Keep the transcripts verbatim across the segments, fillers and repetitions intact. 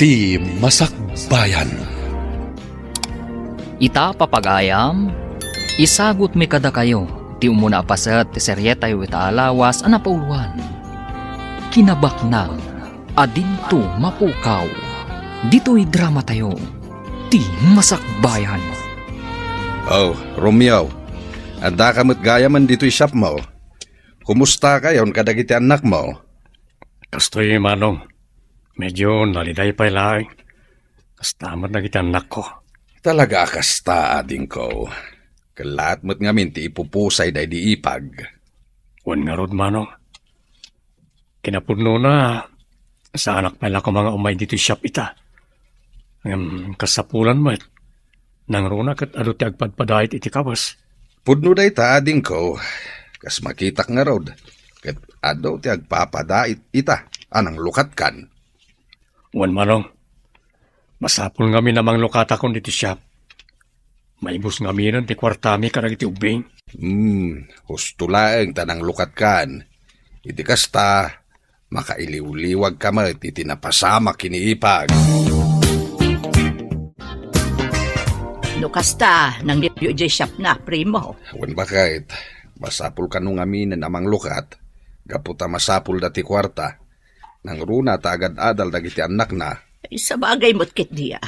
Ti Masakbayan. Ita, papagayam, isagutmi kadakayo ti umuna a paset ti serietayo ita a lawas a napauloan, Kinabaknang a Dinto Mapukaw. Ditoy dramatayo, Ti Masakbayan. Oh, Romeo, addaka met gayamen ditoy shopmo. Kumustakayon kadagiti annakmo? Kastoy, Manong. Medyo naliday pay laeng. Kasta met dagiti annakko. Talaga a kasta, adingko. Kellaat met ngamin ti ipupusay daydi ipag. Wen ngarud, Manong. Kinapudnona, saanak pay la koma nga umay ditoy shop ita. Ngem kasapulan met, nangruna ket adu ti agpadpadait iti kawes. Pudno dayta, adingko, kas makitak ngarud, ket adu ti agpapadait ita a nanglukatkan. Wen, Manong, masapul ngamin a manglukatakon ditoy shop. Maibus ngaminen ti kuartami kadagiti ubbing. Hmm, husto laeng ta nanglukatkan. Iti kasta, makailiwliwagka met iti napasamak ken ni ipag. No kasta, nanglipyo idiay shopna, primo. Wen, baket, masapul kano ngaminen a manglukat, gapu ta masapulda ti kuarta. Nangruna ta agad-adal dagiti annakna. Ay, sabagay met ketdi a.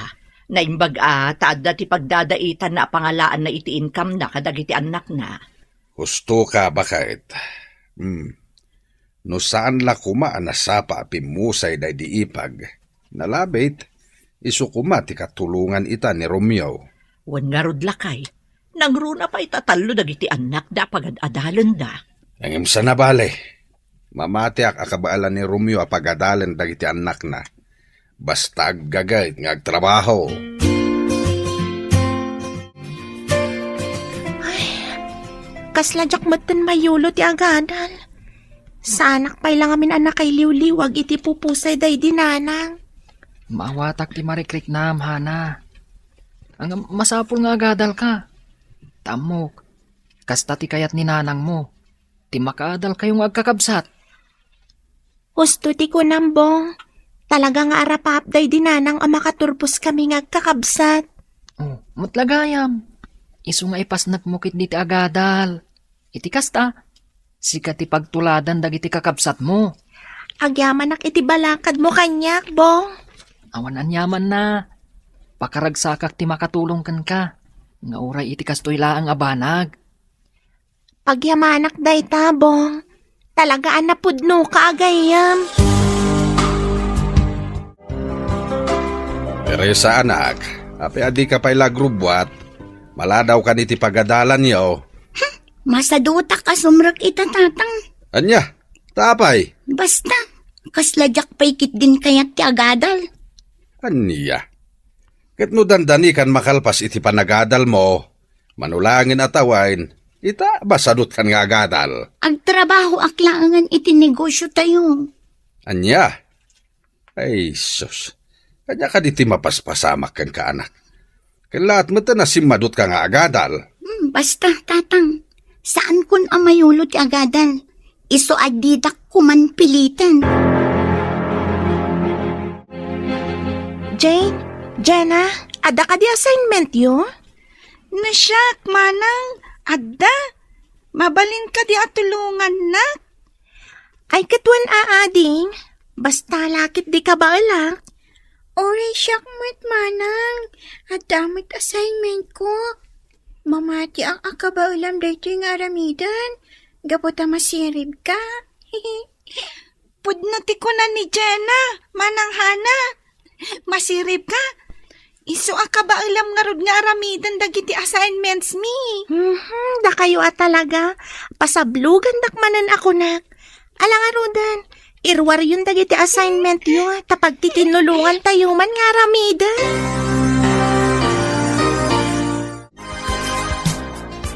Naimbag a ta adda ti pagdadaitanna a pangalaanna iti income-na kadagiti annakna. Hustoka, baket. Hmm. No saan la koma a nasapa a pimmusay daydi ipag, nalabit, isu koma ti katulongan ita ni Romeo. Wen ngarud, lakay, nangruna pay ta tallo dagiti annakda a pagad-adalenda. Ngem saan a bale, mamatiak a kabaelan ni Romeo a pagadalen dagiti annakna. Basta aggaget nga agtrabaho. Ay, kasla diak metten mayulo ti agadal. Saanak pay la ngamin a nakailiwliwag iti pupusay daydi nanang. Maawatak ti marikriknam, Hana. Ngem masapul nga agadalka. Ta ammok, kasta ti kayat ni nanangmo, ti makaadalkayo nga agkakabsat. Husto ti kunam, Bong. Talaga nga arapaap daydi nanang a makaturposkami nga agkakabsat. Oh, met la gayam. Isu nga ipasnekmo ketdi ti agadal. Iti kasta, sika ti pagtuladan dagiti kakabsatmo. Agyamanak iti balakadmo kaniak, Bong. Awan aniamanna. Pakaragsakak ti makatulong kenka, nga uray iti kastoy laeng a banag. Pagyamanak dayta, Bong. Talaga a napudnoka a gayyem. Teresa, anak, apay a dika pay la agrubbuat? Maladawkan iti pagadalanyo. Masadutak a sumrek ita, Tatang. Ania? Ta apay? Basta, kasla diak pay ketdin kayat ti agadal. Ania? Ket no dandanikan makalpas iti panagadalmo, mano laengen a tawen, ita, masadutkan nga agadal. Agtrabahoak laengen iti negosiotayo. Ania? Ay, sus. Ania kadi ti mapaspasamak kenka, anak? Kellaat met a simmadutka nga agadal. Hmm, basta, Tatang. Saankon a mayulo ti agadal. Isu a didak koman piliten. Jane, Jenna, adda kadi assignmentyo? Nasiak, Manang, adda. Mabalin kadi a tulongannak? Ay, ket wen a, ading. Basta la ket di kabaelak. Uray siak met, Manang. Adda met assignmentko. Mamatiak a kabaelam daytoy nga aramiden. Gapu ta masiribka. Pudno ti kuna ni Jenna, Manang Hana. Masiribka? Isu a kabaelam ngarud nga aramiden dagiti assignments mi. Mhm, dakayo a talaga. Pasablogandak manen a kunak. Ala ngaruden, iruaryon dagiti assignment yo, ta pagtitinulongantayo man nga aramiden.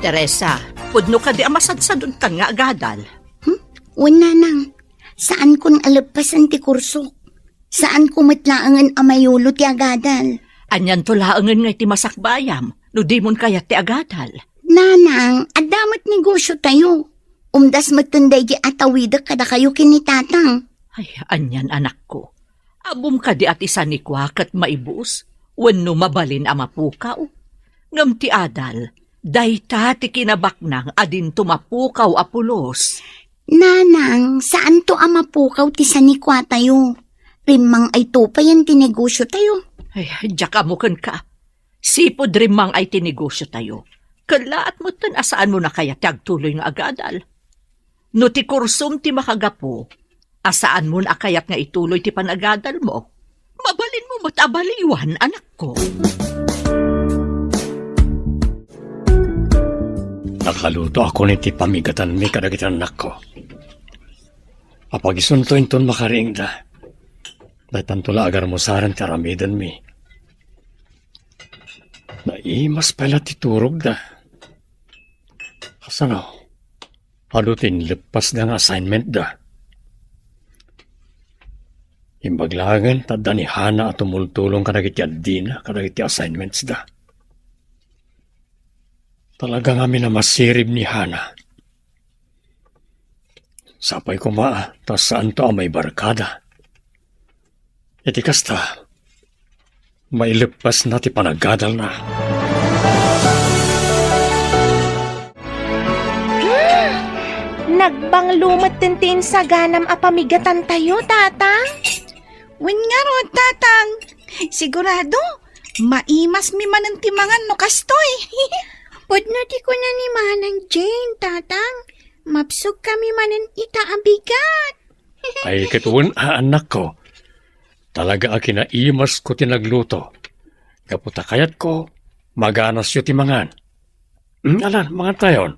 Teresa, pudno kadi a masadsadutkan nga agadal? Hmm? Wen, Nanang. Saankon a leppasen ti kursok. Saanko met laengen a mayulo ti agadal. Anianto laengen nga iti masakbayam no dimon kayat ti agadal? Nanang, adda met negosiotayo. Umdas metten daydi a tawidek kadakayo ken ni Tatang. Ay, anian, anakko. Ammom kadi a ti sanikua ket maibus wenno mabalin a mapukaw? Ngem ti adal, dayta ti kinabaknang a dinto mapukaw a pulos. Nanang, saanto a mapukaw ti sanikuatayo. Rimmang-ayto payen ti negosiotayo. Ay, diak ammo kenka. Sipud rimmang-ay ti negosiotayo, kellaat metten a saanmon a kayat ti agtuloy nga agadal. No ti kursom ti makagapu, a saanmon a kayat nga ituloy ti panagadalmo, mabalinmo met a baliwan, anakko. Nakaluto ako ni ti pamigatanmi kadagiti annakko. Apagisunto inton makariingda. Daytanto la agarmusaren ti aramidenmi. Naimas pay la ti turogda. Kasano? Adu ti inleppasda nga assignmentda? Imbag laengen ta adda ni Hana a tumultulong kadagiti addina kadagiti assignmentsda. Talaga ngamin a masirib ni Hana. Sapay koma ta saanto a maibarkada. Iti kasta, maileppasna ti panagadalna. Nagbanglo metten ti insaganam a pamigatantayo, Tatang? Wen ngarud, Tatang. Sigurado, maimasmi manen ti mangan no kastoy. Pudno ti kuna ni Manang Jane, Tatang. Mabsogkami manen ita a bigat. Ay, ket wen a, annakko. Talaga a kinaimasko ti nagluto. Gapu ta kayatko, maganasyo ti mangan. Mm, alan, mangantayon.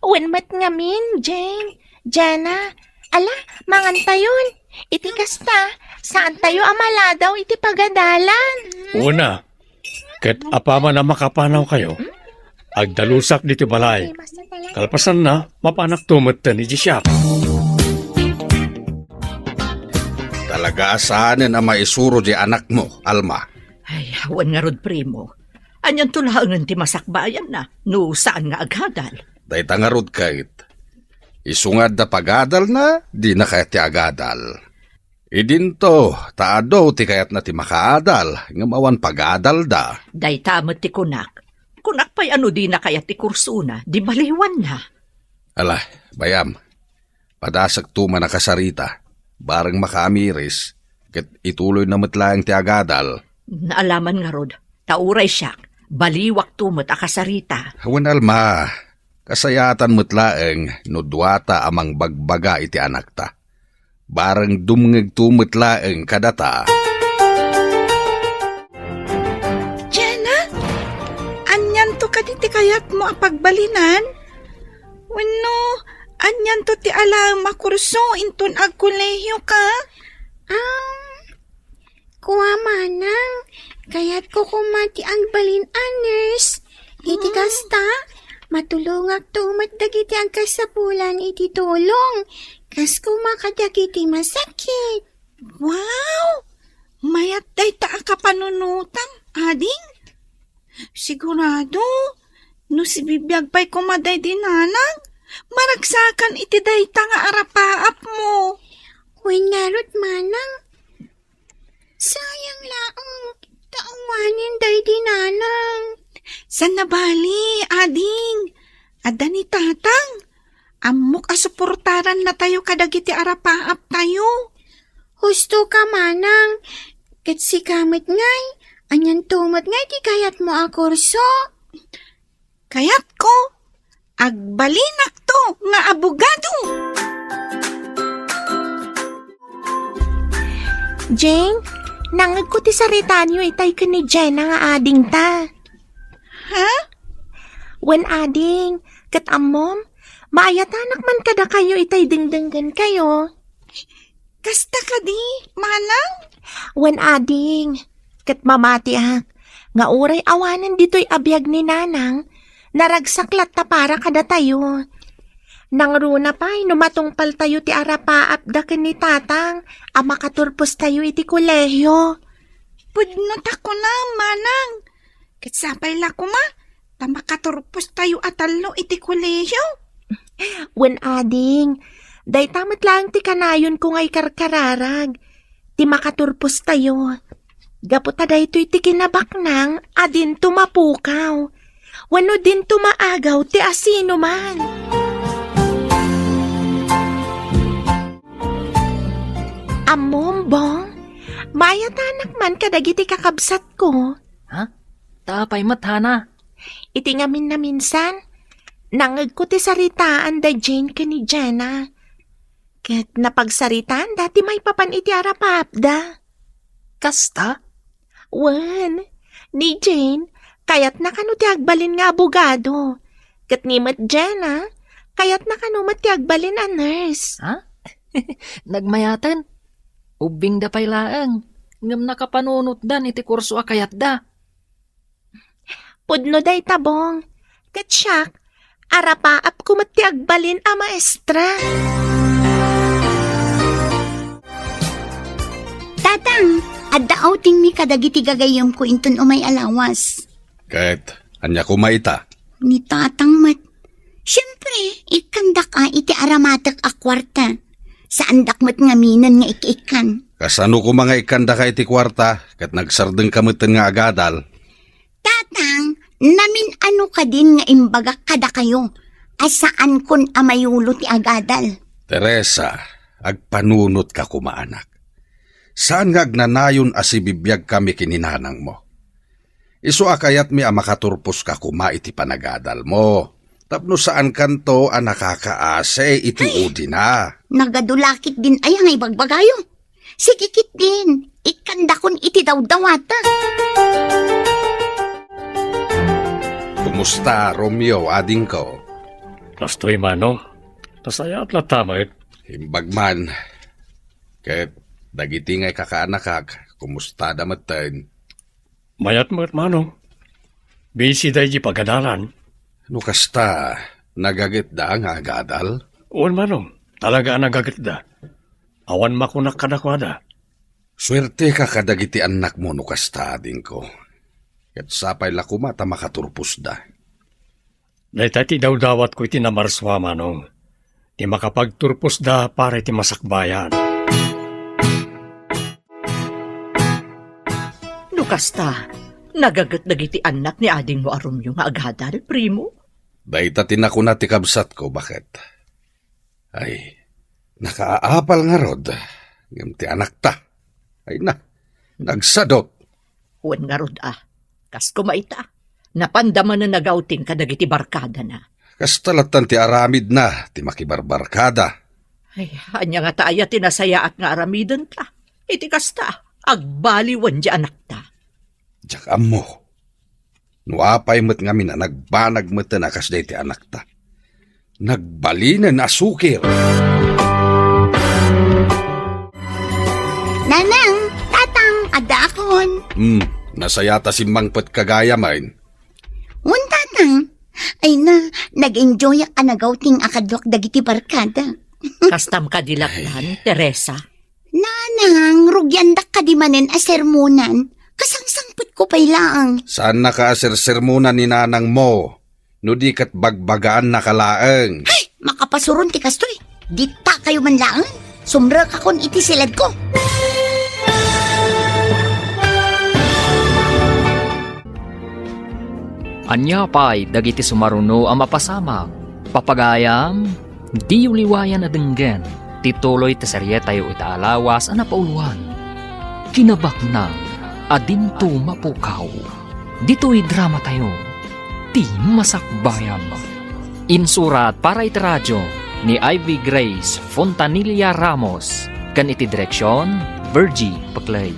Wen met ngamin, Jane. Jana, ala, mangantayon. Iti kasta, saantayo a maladaw iti pagadalan. Una, ket apaman a makapanawkayo, agdalusak ditoy balay. Kalpasanna, mapanakto metten idiay siak. Talaga a saanen a maisuro diay anakmo, Alma. Ay, awan ngarud, primo. Anianto laengen ti masakbayanna no saan nga agadal? Dayta ngarud ket, isu nga adda pagadalna, dina kayat ti agadal. Idinto, ta adu ti kayatna ti makaadal, ngem awan pagadalda. Dayta met ti kunak. Kunak pay a no dina kayat ti kursona, di baliwanna. Ala, bay-am, padasekto man a kasarita, bareng makaamiris, ket ituloyna met laeng ti agadal. Naalaman ngarud, ta uray siak, baliwakto met a kasarita. Wen, Alma, kasayatan met laeng no duata a mangbagbaga iti anakta. Bareng dumngegto met laeng kadata. Jana, anianto kadi ti kayatmo a pagbalinan? Wenno, anianto ti alaem a kurso inton agkolehioka? Um, Kua, manang, kayatko koma ti agbalin a nurse. Iti kasta, matulongakto met dagiti agkasapulan iti tulong, kas koma kadagiti masakit. Wow! Mayat dayta a kapanunotam, ading. Sigurado, no sibibiag pay koma daydi nanang, maragsakan iti dayta nga arapaapmo. Wen ngarud, manang, Sayang laeng, ta awanen daydi nanang. Saan a bali, ading. Adda ni tatang. Ammok a suportarannatayo kadagiti arapaaptayo. Husto ka, manang. Ket sika met ngay, anianto met ngay ti kayatmo a kurso? Kayatko, agbalinakto nga abogado. Jane, nangngegko ti saritaanyo itay ken ni Jenna nga adingta. Ha? Wen, ading, ket ammom, maayatanak man kadakayo itay dengdenggenkayo. Kasta kadi, manang? Wen, ading, ket mamatiak nga uray awanen ditoy a biag ni nanang, naragsak latta para kadatayo. Nangruna pay no matungpaltayo ti arapaapda ken ni tatang a makaturpostayo iti kolehio. Pudno ta kunam, manang. Ket sapay la koma, ta makaturpostayo a tallo iti kolehio. Wen, ading, dayta met laeng ti kanayonko nga ikarkararag. ti makaturpostayo. Gapu ta daytoy ti kinabaknang a dinto mapukaw, wenno dinto maagaw ti asinoman. Ammom, Bong, mayatanak man kadagiti kakabsatko. Ha? Ta apay met, Hana? Iti ngamin a minsan, nangngegko ti saritaan da Jane ken ni Jenna. Ket napagsaritaanda ti maipapan iti arapaapda. Kasta? Wen, ni Jane, kayatna kano ti agbalin nga abogado. Ket ni met Jenna, kayatna kano met ti agbalin a nurse. Ha? Nagmayaten? Ubbingda pay laeng, ngem nakapanunotdan iti kurso a kayatda. Pudno dayta, Bong. Ket siak, arapaapko met ti agbalin a maestra. Tatang, adda outingmi kadagiti gagayyemko inton umay a lawas. Ket ania koma ita? Ni Tatang met. Siempre, ikkandak a iti aramatek a kuarta. Saandak met ngaminen nga ik-ikkan. Kasano koma nga ikkandaka iti kuarta, ket nagsardengka metten nga agadal? Tatang, namin-ano kadin nga imbagak kadakayo a saankon a mayulo ti agadal? Teresa, agpanunotka koma, anak. Saan nga agnanayon a sibibiagkami ken ni nanangmo. Isu a kayatmi a makaturposka koma iti panagadalmo, tapno saankanto a nakakaasi iti Ay! Udina. Nagadu la ketdin aya nga ibagbagayo. Sige ketdin, ikkandakon iti dawdawatek. Kumusta, Romeo, adingko? Kastoy, Manong. Nasayaat latta met. Imbag man. Ket dagiti nga ikakaanakak, kumustada metten? Mayat met, Manong. Busy da iti pagadalan. No kasta, nagagetda nga agadal? Wen, Manong. Talaga a nagagetda. Awan makunak kadakuada. Suerteka kadagiti annakmo no kasta, adingko. Ket sapay la koma ta makaturposda. Dayta ti dawdawatko iti namarsua, Manong. Ti makapagturposda para iti masakbayan. No kasta, nagaget dagiti annak ni adingmo a Romeo nga agadal, primo? Dayta ti nakuna ti kabsatko, baket. Ay, nakaapal ngarud, ngem ti anakta. Ay na, nagsadut. Wen ngarud a, kas koma ita, napanda manen a gawting kadagiti barkadana. Kasta lattan ti aramidna ti makibarbarkada. Ay, ania ngata aya ti nasayaat nga aramidenta? Iti kasta, agbaliwen ti anakta. Diak ammo. No apay met ngamin a nagbanag metten a kasdiay ti anakta. Nagbalinen a sukir. Nanang, Tatang, addaakon. Hmm, nasayat a simmangpetka gayamen. Wen, Tatang. Ay na, nag-enjoyak a nagawting a kaduak dagiti barkada. Kastam kadi lattan, Ay. Teresa? Nanang, rugiandak kadi manen a sermonan. Kasangsangpetko pay laeng. Saannaka a sersermonan ni nanangmo, no di ket bagbagaannaka laeng. Ay, makapasuron ti kastoy. Dittakayo man laeng. Sumrekakon iti siledko. Ania pay dagiti sumaruno a mapasamak? Papagayam, diyo liwayan a denggen ti tuloy ti serietayo ita a lawas a napauluan, Kinabaknang a Dinto Mapukaw. Ditoy dramatayo, Ti Masakbayan. Insurat para iti radio ni Ivy Grace Fontanilla Ramos ken iti direksion, Virgie Peclay.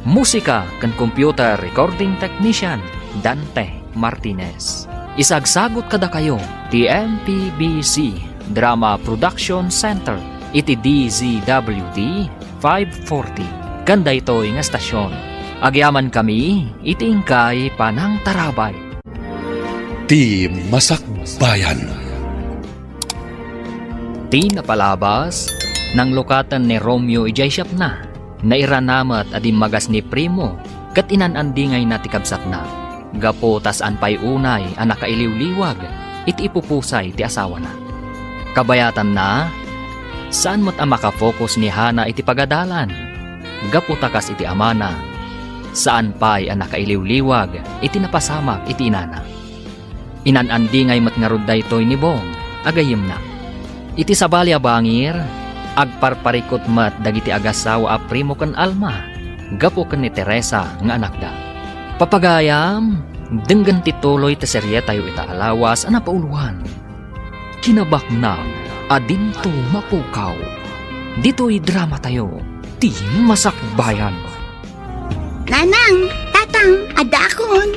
Musika ken computer recording technician, Dante Martinez. Isagsagut kadakayo ti M P B C Drama Production Center iti D Z W T five forty. Ken daytoy nga estasion, agyamankami iti inkay panangtarabay. Ti Masakbayan. Ti napalabas, nanglukaten ni Romeo idiay siapna. Nairana met a dimmagas ni Primo ket inan-andingayna ti kabsatna. Gapu ta saan pay unay a nakailiwliwag iti ipupusay ti asawana. Kabayatanna, saan met a makafocus ni Hana iti pagadalan. gapu ta kas iti amana, saan pay a nakailiwliwag iti napasamak iti inana. Inan-andingay met ngarud daytoy ni Bong a gayyemna. Iti sabali a bangir, agparparikut met dagiti agasawa a Primo ken Alma gapu ken ni Teresa nga anakda. Papagayam, denggen ti tuloy ti serietayo ita a lawas a napauloan. Kinabaknang a dinto mapukaw. Ditoy dramatayo, ti Masakbayan. Nanang, Tatang, addaakon.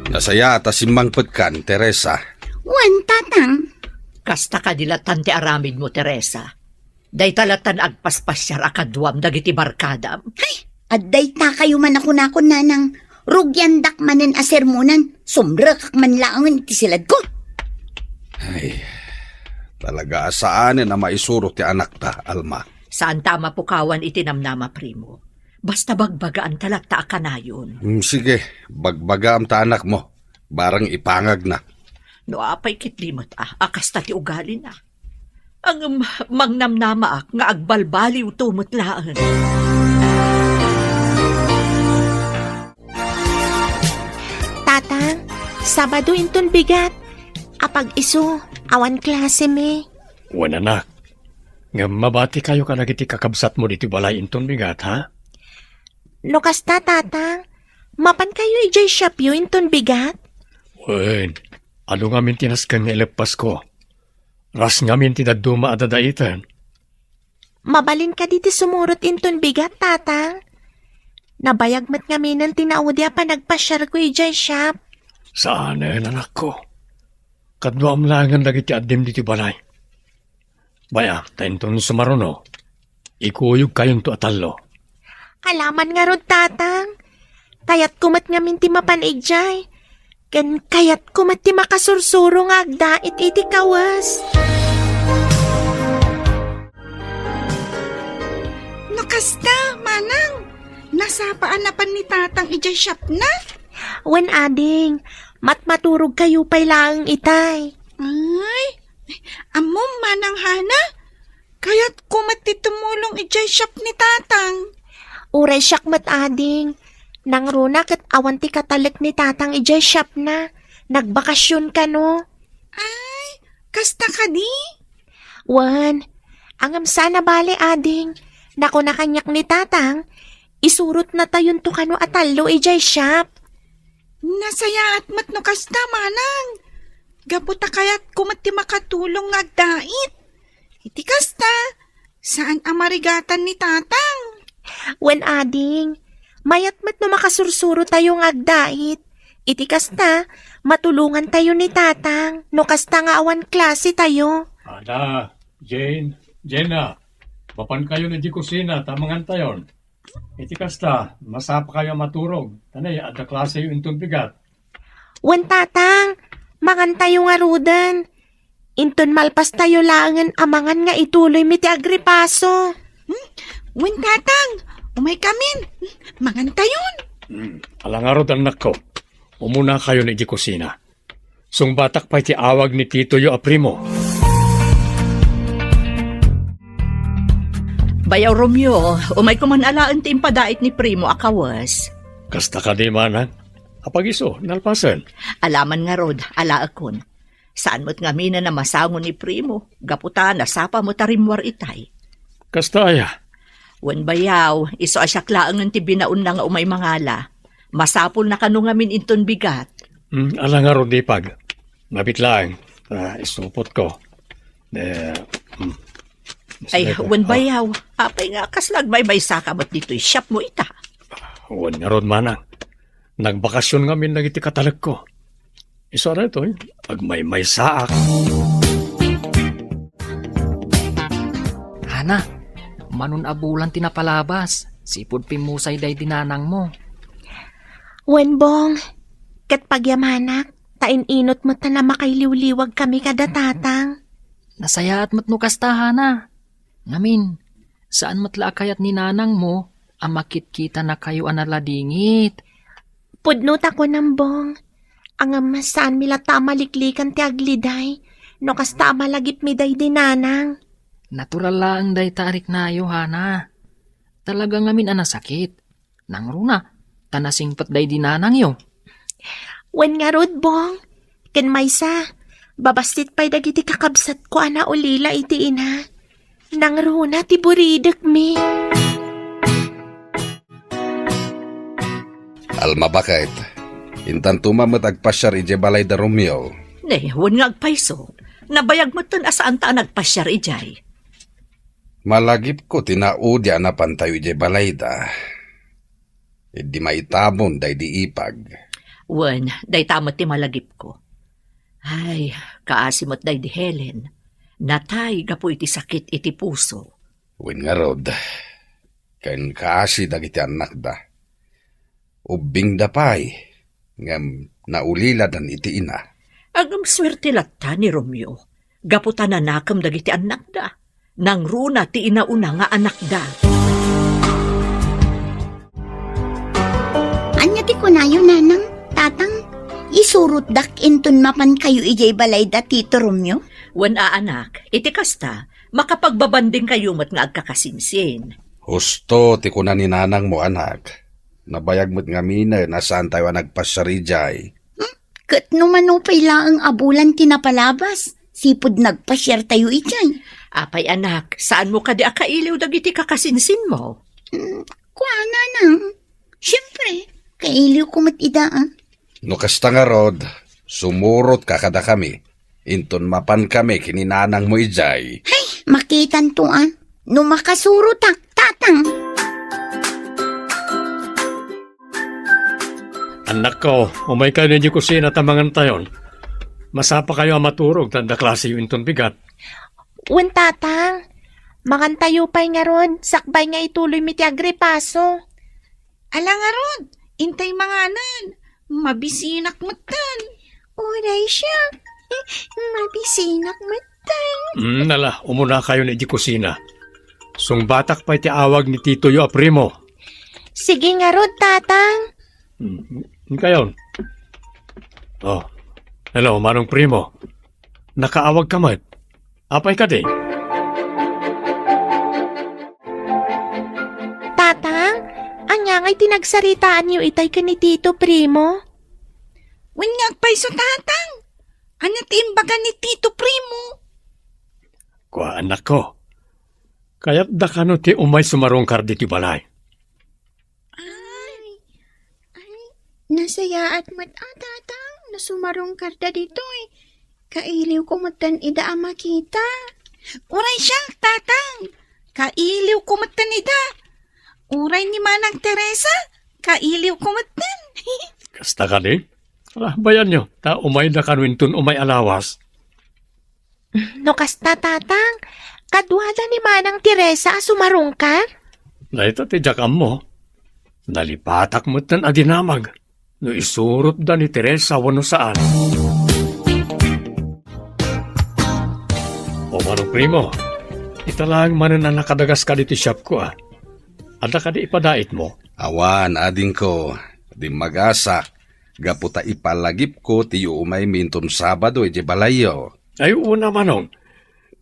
Nasayaat a simmangpetkan, Teresa. Wen, Tatang. Kasta kadi lattan ti aramidmo, Teresa. Dayta lattan agpaspasiar a kaduam dagiti barkadam. Hay, adda itakayo man a kunakon, Nanang. Rugiandak manen a sermonan, sumrekak man laengen iti siladko. Ay, talaga a saanen a maisuro ti anakta, Alma. Saanta a mapukawan iti namnama, Primo. Basta bagbagaanta latta a kanayon. Mm, sige, bagbagaam ta anakmo. Barang ipangagna. No apay ketdi met a, a kasta ti ugalina. Ngem mangnamnamaak nga agbalbaliwto met laeng. Tatang, Sabado inton bigat. Apag-isu, awan klasemi. Wen, anak. Ngem mabatikayo kadagiti kakabsatmo ditoy balay inton bigat, ha? No kasta, Tatang, mapankayo idiay shopyo inton bigat? Wen, adu ngamin ti nasken nga ileppasko. Ras ngamin ti dadduma a dadaiten. Mabalin kadi ti sumurot inton bigat, Tatang? Nabayag met ngaminen ti naudi a panagpasiarko idiay shop. Saanen, anakko. Kaduam laengen dagiti addim ditoy balay. Bay-am, ta inton sumaruno, ikuyogkayonto a tallo. Alaman ngarud, Tatang. Kayatko met ngamin ti mapan idiay. Ken kayatko met ti makasursuro nga agdait iti kawes. No kasta, Manang, nasapa a napan ni Tatang idiay shopna? Wen, ading, matmaturogkayo pay laeng itay. Ay, ammom, Manang Hana, kayatko met ti tumulong idiay shop ni Tatang. Uray siak met, ading. Nangruna ket awan ti katalek ni Tatang idiay shopna. Nagbakasion kano. Ay, kasta kadi? Wen, ngem saan a bale, ading. Nakuna kaniak ni Tatang, isurotnatayonto kano a tallo idiay shop. Nasayaat met no kasta, Manang. Gapu ta kayatko met ti makatulong nga agdait. Iti kasta, saan a marigatan ni Tatang. Wen, ading, mayat met no makasursurotayo nga agdait. Iti kasta, matulongantayo ni Tatang no kasta nga awan klasetayo. Ada, Jane, Jenna, mapankayon idiay kusina ta mangantayon. Iti kasta, masapakayo a maturog, ta nay, adda klaseyo inton bigat. Wen, Tatang, mangantayo ngaruden. Inton malpastayo laengen a mangan nga ituloymi ti agripaso. Hmm? Wen, Tatang, umaykamin. Mangantayon. Hmm, ala ngarud, annakko. Umunakayon idiay kusina. Sungbatak pay ti awag ni titoyo a Primo. Bayaw Romeo, umayko man alaen ti impadait ni Primo a kawes. Kasta kadi, Manang? Apag-isu, nalpasen. Alaman ngarud, alaekon. Saan met ngaminen a masango ni Primo, gapu ta nasapa met a rimmuar itay. Kasta aya? Wen, bayaw, isu a siak laengen ti binaonna nga umay mangala. Masapulna kano ngamin inton bigat. Hmm, ala ngarud, Ipag. Nabit laeng. Ah, isupotko. Eh, hmm. Ay, wen, bayaw. Apay nga, kasla agmaymaysaka met ditoy shopmo ita? Wen ngarud, Manang. Nagbakasyon ngamin dagiti katalekko. Isu a daytoy, agmaymaysaak. Hana, manon a bulan ti napalabas, sipud pimmusay daydi nanangmo. Wen, Bong, ket pagyamanak, ta in-inut met ta makailiwliwagkami kada Tatang. Nasayaat met no kasta, Hana. Ngamin, saan met la a kayat ni nanangmo a makitkitanakayo a naladingit. Pudno ta kunam, Bong. Ngem saanmi latta a maliklikan ti agliday no kasta a malagipmi daydi nanang. Natural laeng dayta a riknayo, Hana. Talaga ngamin a nasakit. Nangruna, ta nasingpet daydi nanangyo. Wen ngarud, Bong. Ken maysa, babassit pay dagiti kakabsatko a naulila iti ina. Nangruna ti buridekmi. Alma, baket, intanto met agpasiar idiay balay da Romeo. Ne, wen nga agpayso. Nabayag metten a saanta a nagpasiar idiay. Malagipko ti naudi a napantayo idiay balayda. Idi maitabon daydi ipag. Wen, dayta met ti malagipko. Ay, kaasi met daydi Helen. Natay gapu iti sakit iti puso. Wen ngarud, ken kaasi dagiti annakda. Ubbingda pay, ngem nauliladan iti ina. Agsuerte latta ni Romeo, gapu ta nanakem dagiti annakda. Nangruna ti inauna nga anakda. Ania ti kunayo, Nanang, Tatang? Isurotdak inton mapankayo idiay balay da Tito Romeo? Wen a, anak, iti kasta, makapagbabandingkayo met nga agkakasinsin. Husto ti kuna ni nanangmo, anak. Nabayag met ngaminen a saantayo a nagpasiar idiay. Hmm? Ket no mano pay laeng a bulan ti napalabas, sipud nagpasiartayo idiay. Apay, anak, saanmo kadi a kailiw dagiti kakasinsinmo? Hmm, kuana, Nang. Siempre, kailiwko met ida, a. No kasta ngarud, sumurotka kadakami, inton mapankami ken ni nanangmo idiay. Hay, makitanto, a. No makasurotak, Tatang. Annakko, umaykayo idiay kusina ta mangantayon. Masapakayo a maturog ta adda klaseyo inton bigat. Wen, Tatang. Mangantayo pay ngarud, sakbay nga ituloymi ti agripaso. Ala ngarud, intay manganen. Mabisinak metten. Uray siak. Mabisinak metten. Mm, ala, umunakayon idiay kusina. Sungbatak pay ti awag ni titoyo a Primo. Sige ngarud, Tatang. Mm, inkayon. Oh, hello, Manong Primo. Nakaawagka met. Apay kadi? Tatang, ania ngay ti nagsaritaanyo itay ken ni Tito Primo? Wen nga agpayso, Tatang. Ania ti imbaga ni Tito Primo? Kua, annakko. Kayatda kano ti umay sumarungkar ditoy balay? Ay, ay, nasayaat met a, Tatang, no sumarungkarda ditoy. Kailiwko metten ida a makita. Uray siak, Tatang. Kailiwko metten ida. Uray ni Manang Teresa, kailiwko metten. Kasta kadi? Ala, bayanyo, ta umayda kano inton umay a lawas. No kasta, Tatang, kaduada ni Manang Teresa a sumarungkar? Dayta ti diak ammo. Nalipatak metten a dinamag no isurotda ni Teresa wenno saan. O Manong Primo, ita laeng manen a nakadagaska ditoy siapko, a. Adda kadi ipadaitmo? Awan, adingko. Dimmagasak. Gapu ta ipalagipko ti iumaymi inton Sabado idiay balayyo. Ay, wen a, Manong.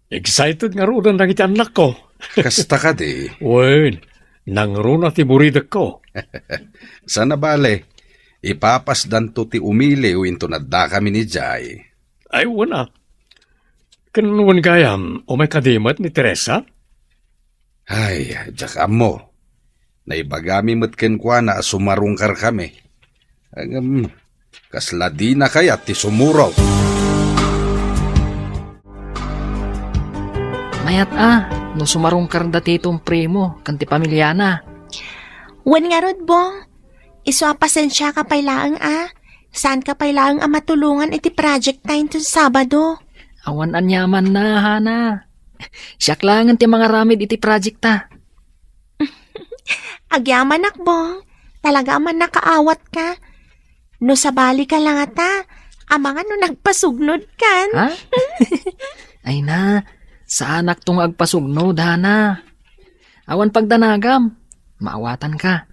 Excited ngaruden dagiti annakko. Kasta kadi? Wen, nangruna ti buridekko. Saan a bale, ipapasdanto ti umiliw inton addakamin idiay. Ay, wen a. Ken wen gayam, umay kadi met ni Teresa? Ay, diak ammo. Naibagami met kenkuana a sumarungkarkami. Ngem, kasla dina kayat ti sumurot. Mayat a, no sumarungkarda ti Tito Primo ken ti pamiliana. Wen ngarud, Bong. Isu a pasensiaka pay laeng a. Saanka pay laeng a matulongan iti project ta inton Sabado. Awan aniamanna, Hana. Siak laengen ti mangaramid iti project ta. Agyamanak, Bong. Talaga a mannakaawatka. No sabalika la ngata, amangan no nagpasugnodkan. Ha? Ay na, saanakto nga agpasugnod, Hana. Awan pagdanagam, maawatanka.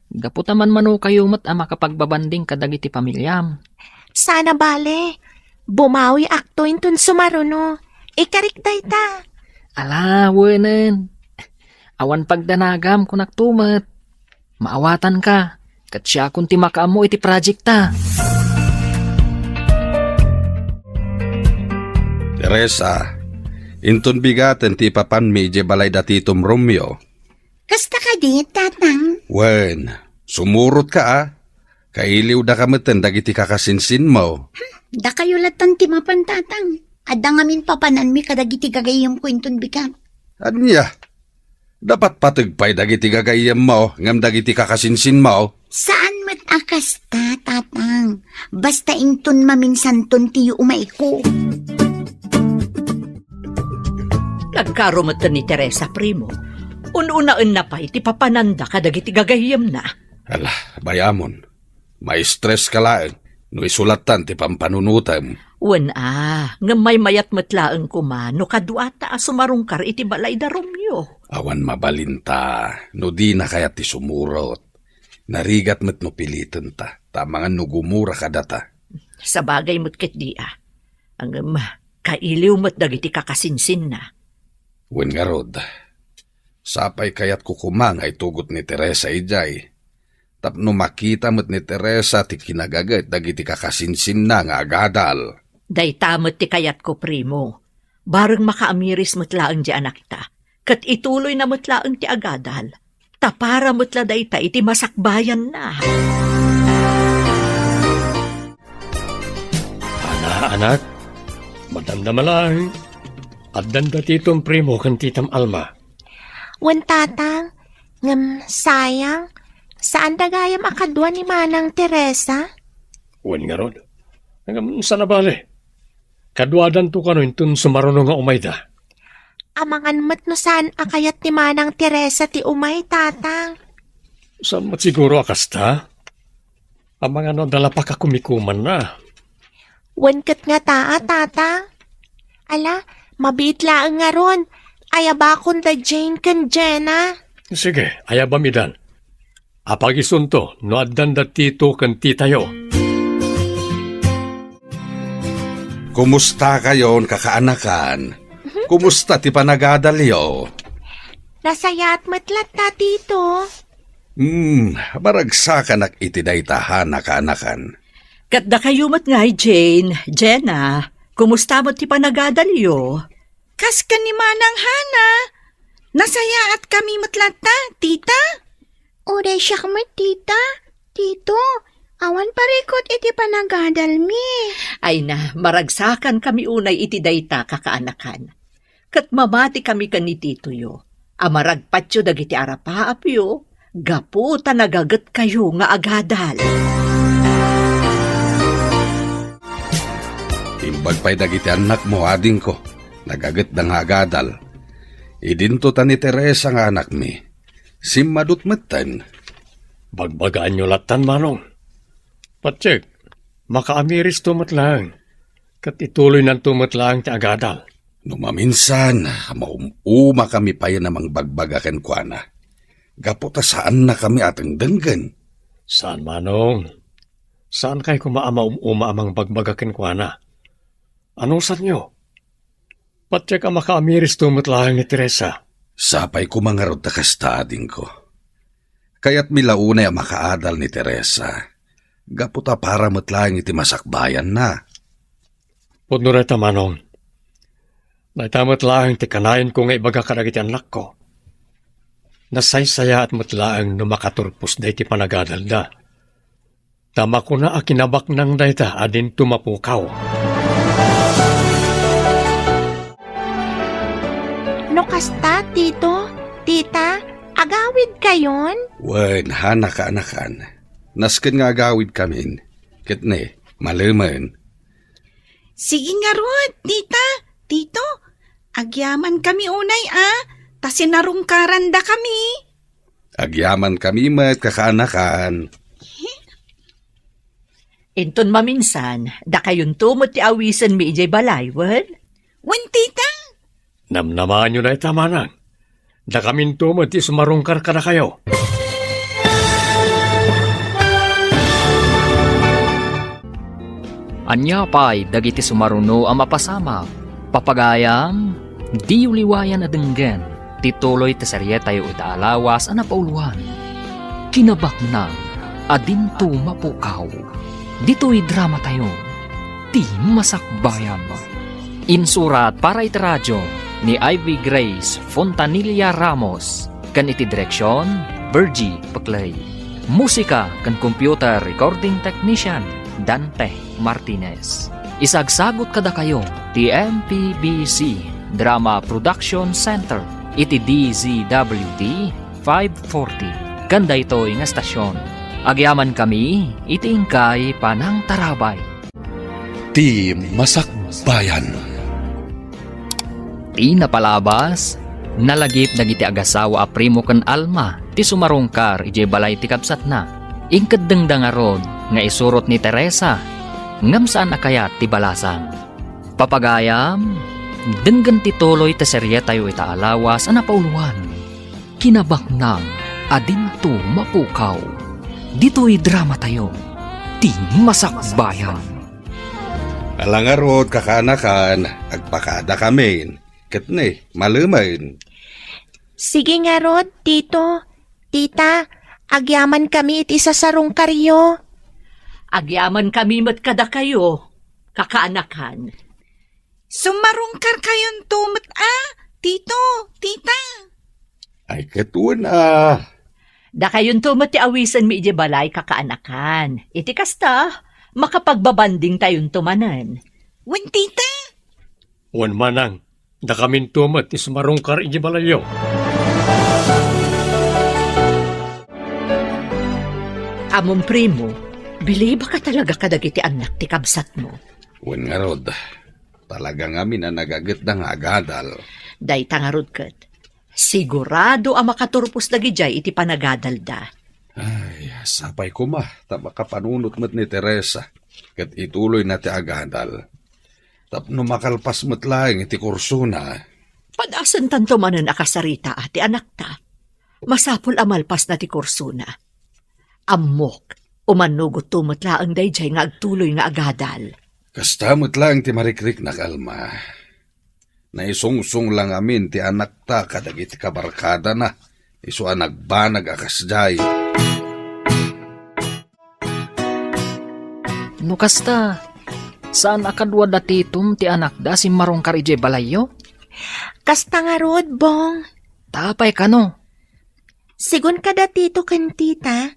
Gapu ta manmanokayo met a makapagbabanding kadagiti pamiliam. Saan a bale, bumawiakto inton sumaruno. Ikarik dayta. Ala, wenen. Awan pagdanagam, kunakto met. Maawatanka, ket siakon ti makaammo iti project ta. Teresa, inton bigaten ti ipapanmi idiay balay da Titom Romeo. Kasta kadi, Tatang? Wen, sumurotka a. Kailiwdaka metten dagiti kakasinsinmo. Dakayo lattan ti mapan, Tatang. Adda ngamin papananmi kadagiti gagayyemko inton bigat. Ania? Napatpateg pay dagiti gagayyemmo ngem dagiti kakasinsinmo? Saan met a kasta, Tatang. Basta inton maminsanton ti yuumayko. Nagkaro metten ni Teresa, primo. Un-unaenna pay ti papananda kadagiti gagayyemna. Ala, bayamon. Maistreska laeng no isu lattan ti pampanunotem. Wen a, ngem maymayat met laeng koma no kaduata a sumarungkar iti balay da Romeo. Awan mabalinta no dina kayat ti sumurot. Narigat met no pilitenta, ta amangan no gumura kadata. Sabagay met ketdi a. Ngem, kailiw met dagiti kakasinsinna. Wen ngarud, sapay kayatko koma nga itugot ni Teresa idiay. Tapno makita met ni Teresa ti kinagaget dagiti kakasinsinna nga agadal. Dayta met ti kayatko, primo. Bareng makaamiris met laeng ti anakta, ket ituloyna met laeng ti agadal. Ta para met la dayta iti masakbayanna. Ana, anak, madamdama laeng. Addan da Titom Primo ken Titam Alma. Wen, Tatang, ngem sayang, saan da gayam a kadua ni Manang Teresa? Wen ngarud. Ngem saan a bale. Kaduadanto kano inton sumaruno nga umayda. Amangan met no saan a kayat ni Manang Teresa ti umay, Tatang. Saan met siguro a kasta? Amangan no adda la pakakumikumanna. Wen ket ngata a, Tatang. Ala, mabiit laeng ngarud. Ayabakon da Jane ken Jenna. Sige, ayabam idan. Apagisunto no addan da Tito ken Titayo. Kumusta kayon, kakaanakan? Kumusta ti panagadalyo? Nasayaat met latta, Tito. Hmm, maragsakanak iti dayta, Hana, kaanakan. Ket dakayo met ngay, Jane, Jenna, kumusta met ti panagadalyo? Kas ken ni Manang Hana, nasayaatkami met latta, Tita. Uray siak met, Tita. Tito, awan parikut iti panagadalmi. Ay na, maragsakankami unay iti dayta, kakaanakan. Ket mamatikami ken ni Titoyo a maragpatyo dagiti arapaapyo gapu ta nagagetkayo nga agadal. Imbag pay dagiti annakmo, adingko, nagagetda nga agadal. Idinto ta ni Teresa nga anakmi. Simmadut metten. Bagbagaanyo lattan, Manong. Patiek, makaamiristo met laeng, ket ituloynanto met laeng ti agadal. No maminsan, maum-umakami payen a mangbagbaga kenkuana, gapu ta saannakami a dengdenggen. Saan, Manong. Saankay koma a maum-uma a mangbagbaga kenkuana. Anusanyo? Patiek a makaamiristo met laeng ni Teresa. Sapay koma ngarud ta kasta, adingko. Kayatmi la unay a makaadal ni Teresa, gapu ta para met laeng iti masakbayanna. Pudno dayta, Manong. Dayta met laeng ti kanayanko nga ibaga kadagiti annakko. Nasaysayaat met laeng no makaturpos dayta ti panagadalda. Ta makuna a kinabaknang dayta a dinto mapukaw. No kasta, Tito, Tita, agawidkayon? Wen, Hana, kaanakan. Nasken nga agawidkamin. Ket ne, malemen. Sige ngarud, Tita, Tito, agyamankami unay a, ta sinarungkarandakami. Agyamankami met, kakaanakan. Inton maminsan, dakayonto met ti awisenmi idiay balay, wen? Wen, Tita. Namnamaanyo dayta, Manang. Dakaminto met ti sumarungkar kadakayo. Ania pay dagiti sumaruno a mapasamak? Papagayam, diyo liwayan a denggen. ti tuloy ti serietayo ita a lawas a napauluan, Kinabaknang a Dinto Mapukaw. Ditoy dramatayo, Ti Masakbayan. Insurat para iti radio ni Ivy Grace Fontanilla Ramos, ken iti direksion, Virgie Peclay. Musika ken computer recording technician, Dante Martinez. Isagsagut kadakayo ti M P B C Drama Production Center iti D Z W T five forty. Ken daytoy nga estasion, agyamankami iti inkay panangtarabay. Ti Masakbayan. Ti napalabas, nalagip dagiti agasawa a Primo ken Alma ti sumarungkar idiay balay ti kabsatna. Inkeddengda ngarud nga isurot ni Teresa, ngem saan a kayat ti balasang. Papagayam, denggen ti tuloy ti serietayo ita a lawas a napauluan, Kinabaknang a Dinto Mapukaw. Ditoy dramatayo, Ti Masakbayan. Ala ngarud, kakaanakan, agpakadakamin. Ket ne, malemen. Sige ngarud, Tito, Tita, agyamankami iti sasarungkaryo. Agyamankami met kadakayo, kakaanakan. Sumarungkarkayonto met a, Tito, Tita. Ay, ket wen a. Dakayonto met ti awisenmi idiay balay, kakaanakan. Iti kasta, makapagbabandingtayonto manen. Wen, Tita. Wen manang, dakaminto met ti sumarungkar idiay balayyo. Ammom, Primo, bilibaka talaga kadagiti annak ti kabsatmo. Wen ngarud, talaga ngamin a nagagetda nga agadal. Dayta ngarud ket, sigurado a makaturpos dagidiay iti panagadalda. Ay, sapay koma ta makapanunot met ni Teresa ket ituloyna ti agadal tapno makalpas met laeng iti kursona. Padasentanto manen a kasaritaa ti anakta. Masapul a malpasna ti kursona. Ammok, umannugotto met laeng daydiay nga agtuloy nga agadal. Kasta met laeng ti marikriknak, Alma. Naisungsong la ngamin ti anakta kadagiti kabarkadana, isu a nagbanag a kasdiay. No kasta, saan a kadua da Titom ti anakda a simmarungkar idiay balayyo? Kasta ngarud, Bong. Ta apay kano? Sigun kada Tito ken Tita,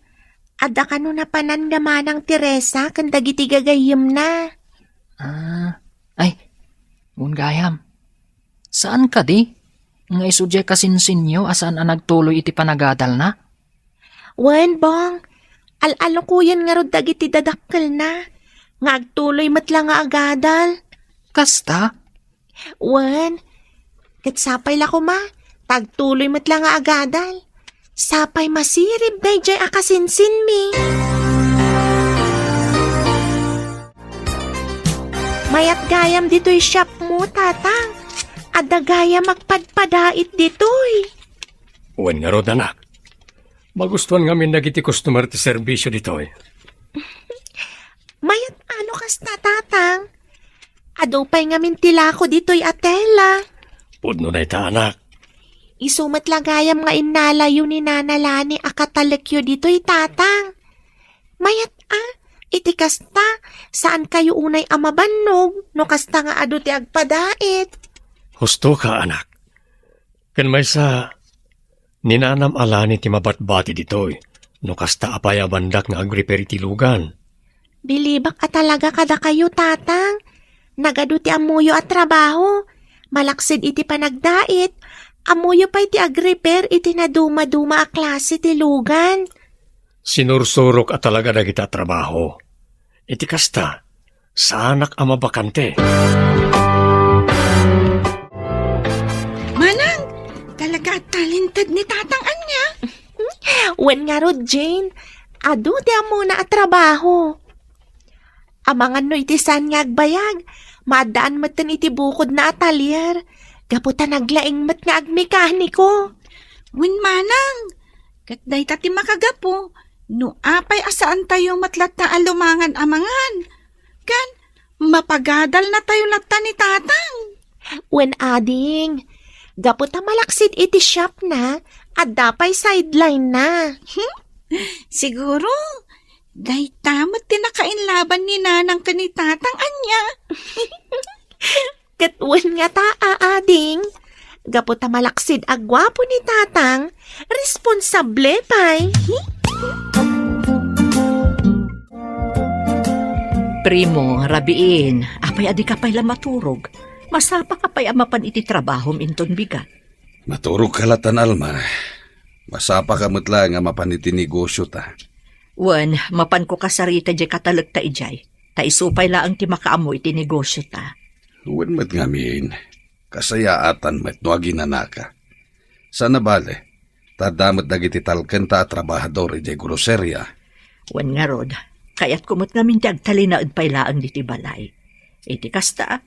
adda kano napanan nga manang Teresa ken dagiti gagayyemna. Ah, ay, wen gayam. Saan kadi nga isu diay kasinsinyo a saan a nagtuloy iti panagadalna? Wen, Bong, al-alukoyen ngarud dagiti dadakkelna nga agtuloy met la nga agadal. Kasta? Wen, ket sapay la koma ta agtuloy met la nga agadal. Sapay masirib daydiay a kasinsinmi. Mayat gayam ditoy shopmo, Tatang. Adda gayam agpadpadait ditoy. Wen ngarud, anak. Magustuan ngamin dagiti customer ti serbisio ditoy. Mayat a no kasta, Tatang. Adu pay ngamin ti lako ditoy a tela. Pudno dayta, anak. Isu met la gayam nga innalayo ni Nana Lani a katalekyo ditoy, Tatang. Mayat a, iti kasta, saankayo unay a mabannog no kasta nga adu ti agpadait. Hustoka, anak. Ken maysa, ni Nanam a Lani ti mabatbati ditoy, no kasta a payabandak nga agrepair iti lugan. Bilibak a talaga kadakayo, Tatang. Nagadu ti ammoyo a trabaho. Malaksid iti panagdait, ammoyo pay ti agrepair iti nadumaduma a klase ti lugan. Sinursurok a talaga dagita a trabaho. Iti kasta, saanak a mabakante. Manang, talaga a talented ni Tatang ania? Wen ngarud, Jane. Adu ti ammona a trabaho. Amangan no iti saan nga agbayag, maaddaan metten iti bukodna a talyer, gapu ta naglaing met nga agmekaniko. Wen manang, ket dayta ti makagapu no apay a saantayo met latta a lumangan a mangan, ken mapagadalnatayo latta ni Tatang. Wen ading, Gapu ta malaksid iti shopna, adda pay sideline-na. Siguro, dayta met ti nakainlaban ni Nanang ken ni Tatang, ania? Ket wen ngata, ading. Gapu ta malaksid a guapo ni Tatang, responsable pay. Primo, rabiin, apay a dika pay la maturog? Masapaka pay a mapan iti trabahom inton bigat. Maturogka latan, Alma. Masapaka met laeng a mapan iti negosiota. Wen, mapanko kasarita diay katalekta idiay, ta isu pay laeng ti makaammo iti negosiota. Wen met ngamin, kasayaatan met no aginanaka. Saan a bale, ta adda met dagiti talkenta a trabahador idiay groseria. Wen ngarud, kayatko met ngamin ti agtalinaed pay laeng ditoy balay. Iti kasta,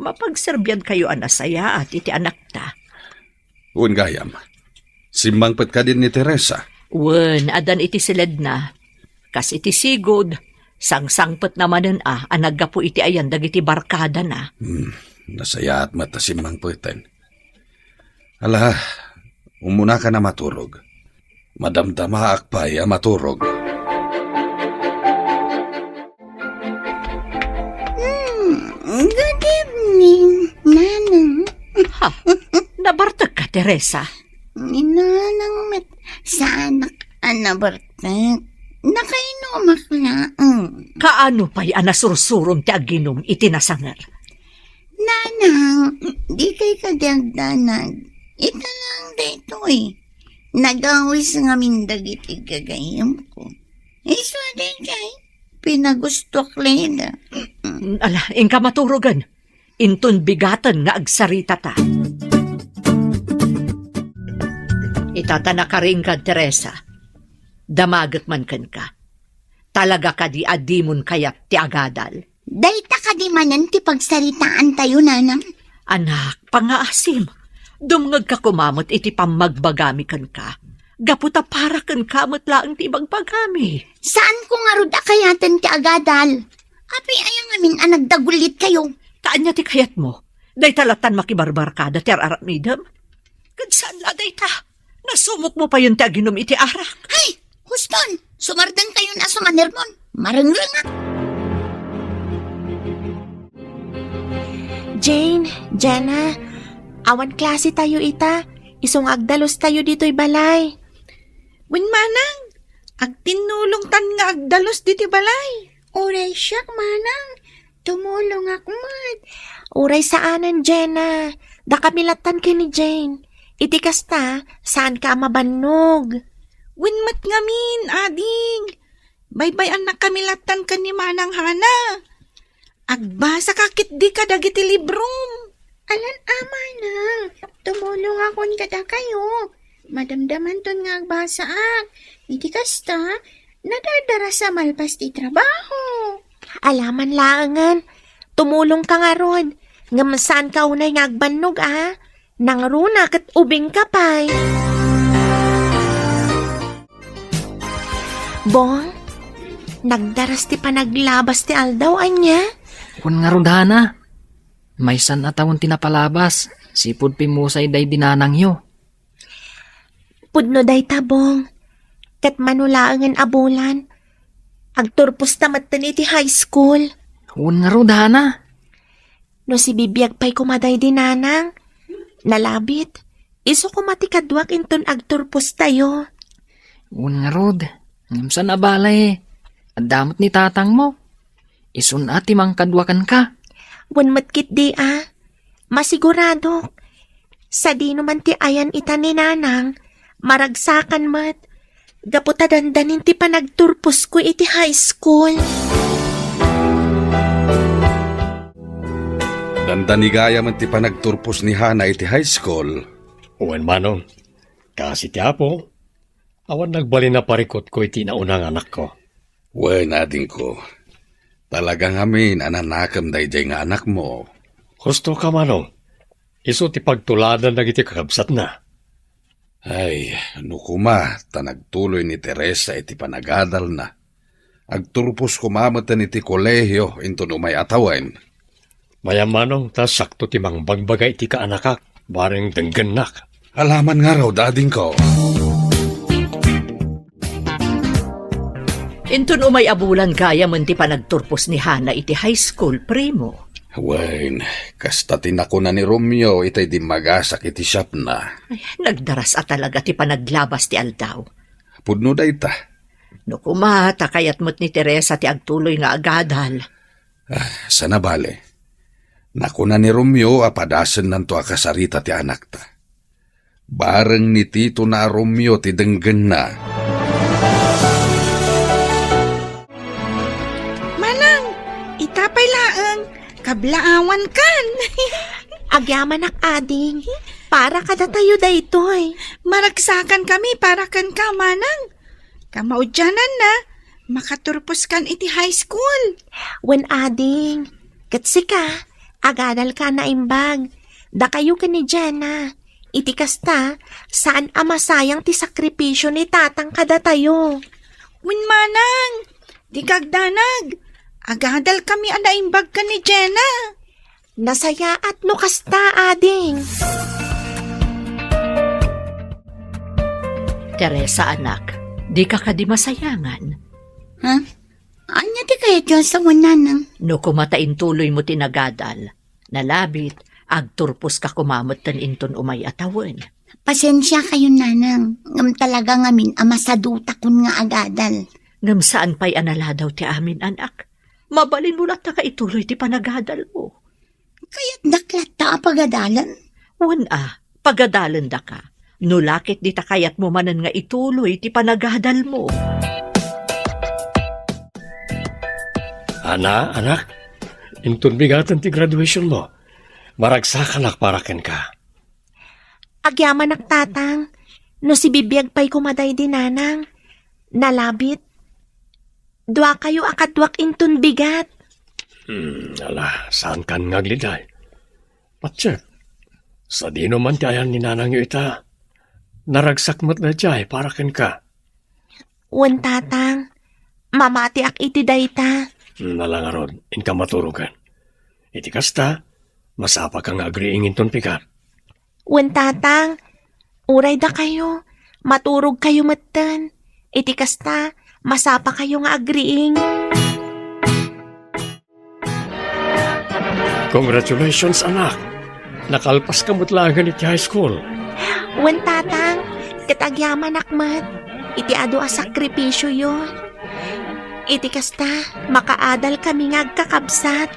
mapagserbiankayo a nasayaat iti anakta. Wen gayam, simmangpet kadin ni Teresa? Wen, addan iti siledna. Kas iti sigud, sangsangpetna manen a, a naggapu iti ayan dagiti barkadana. Hmm, nasayaat met a simmangpeten. Ala, umunaka a maturog. Madamdamaak pay a maturog. Hmm, good evening, Nanang. Ha? Nabartekka, Teresa? Ni Nanang met saanak a nabartek. Nakainumak laeng. Kaano pay a nasursurom ti aginum iti nasanger? Nanang, dikay kadi agdanag. Ita laeng daytoy. Nagawis ngamin dagiti gagayyemko. Isu a daydiay, pinagustoak laeng. Ala, inka maturogen. Inton bigaten nga agsaritata. Ita ta nakaringkad, Teresa. Damaget man kenka. Talaga kadi a dimon kayat ti agadal? Dayta kadi manen ti pagsaritaantayo, Nanang? Anak, pangngaasim, dumngegka koma met iti pammagbagami kenka. Gapu ta para kenka met laeng ti ibagbagami. Saanko ngarud a kayaten ti agadal. Apay aya ngamin a nagdagulitkayo? Ta ania ti kayatmo? Dayta lattan makibarbarkada ti ar-aramidem? Ket saan la dayta? Nasumokmo payen ti aginum iti arak. Ay, huston! Sumardengkayon a sumanermon. Marengrengak. Jane, Jenna, awan klasetayo ita. Isu nga agdalustayo ditoy balay. Wen, Manang, agtinnulongtan nga agdalus ditoy balay. Uray siak, Manang. Tumulongak met. Uray saanen, Jenna. Dakami lattan ken ni Jane. Iti kasta, saanka a mabannog. Wen met ngamin, ading. Baybay-annakami lattan ken ni Manang Hana. Agbasaka ketdi kadagiti librom. Alan a, Manang, tumulongakon kadakayo. Madamdamanton nga agbasaak. Iti kasta, nadadarasa malpas ti trabaho. Alaman laengen, tumulongka ngarud. Ngem saanka unay nga agbannog, a? Nangruna ket ubingka pay. Bong, nagdaras ti panaglabas ti aldaw, ania? Wen ngarud, Hana. Maysan a tawen ti napalabas, sipud pimmusay daydi nanangyo. Pudno dayta, Bong. Ket mano laengen a bulan, agturposta metten iti high school. Wen ngarud, Hana. No sibibiag pay koma daydi nanang, nalabit, isu koma ti kaduak inton agturpostayo. Wen ngarud, ngem saan a bale, adda met ni tatangmo. Isun a ti mangkadua kenka. Wen met ketdi a, masiguradok. Sadino man ti ayan ita ni nanang, maragsakan met. Gapu ta dandanin ti panagturposko iti high school. Dandani gayam ti panagturpos ni Hana iti high school. Wen, Manong, kaasi ti Apo, awan nagbalin a parikutko iti nauna nga anakko. Wen, adingko, talaga ngamin a nanakem daydiay nga anakmo. Husto ka, Manong. Isu ti pagtuladan dagiti kakabsatna. Ay, no koma ta nagtuloy ni Teresa iti panagadalna, agturpos koma metten iti kolehio inton umay a tawen. Mayam, Manong, ta sakto ti mangbagbaga iti kaanakak. bareng denggennak. Alaman ngarud, adingko. Inton umay a bulan gayamen ti panagturpos ni Hana iti high school, primo. Wen, kasta ti nakuna ni Romeo itay dimmagasak iti shopna. Ay, nagdaras a talaga ti panaglabas ti aldaw. Pudno dayta. No kuma, ta kayat met ni Teresa ti agtuloy nga agadal. Ah, sana bale. Nakuna ni Romeo a padasennanto a kasarita ti anakta. Bareng ni Tito na a Romeo ti denggenna. Manang, ita pay laeng, kablaawankan. Agyamanak, ading. Para kadatayo daytoy. Maragsakan kami para kenka, Manang. Kamaudiananna, makaturposkan iti high school. Wen, ading. Ket sika, agadalka a naimbag. Dakayo ken ni Jenna. Iti kasta, saan a masayang ti sakripisio ni Tatang kadatayo. Wen, Manang, dika agdanag. Agadalkami a naimbag ken ni Jenna. Nasayaat no kasta, ading. Teresa, anak, dika kadi masayangan? Ha? Ania ti kayatyo a sawen, Nanang? No kuma ta intuloymo ti nagadal, nalabit, agturposka kuma metten inton umay a tawen. Pasensiakayon, Nanang, ngem talaga ngamin a masadutakon nga agadal. Ngem saan pay a naladaw ti amin, anak. Mabalinmo latta nga ituloy ti panagadalmo. Kayatdak latta a pagadalen? Wen a, pagadalendaka. No la ket dita kayatmo manen nga ituloy ti panagadalmo. Ana, anak, inton bigaten ti graduationmo, maragsakanak para kenka. Agyamanak, Tatang, no sibibiag pay koma daydi Nanang, nalabit. Duakayo a kaduak inton bigat. Hmm, ala, saankan nga agliday. Patse, sadino man ti ayan ni Nanangyo ita, naragsak met daydiay para kenka. Wen, Tatang, mamatiak iti dayta. Hmm, ala ngarud, inka maturogen. Iti kasta, masapaka nga agriing inton pigat. Wen, Tatang, uray dakayo, maturogkayo metten. Iti kasta, masapakayo nga agriing. Congratulations, anak! Nakalpaska met laengen iti high school. Wen, Tatang, ket agyamanak met iti adu a sakripisioyo. Iti kasta, makaadal kami nga agkakabsat.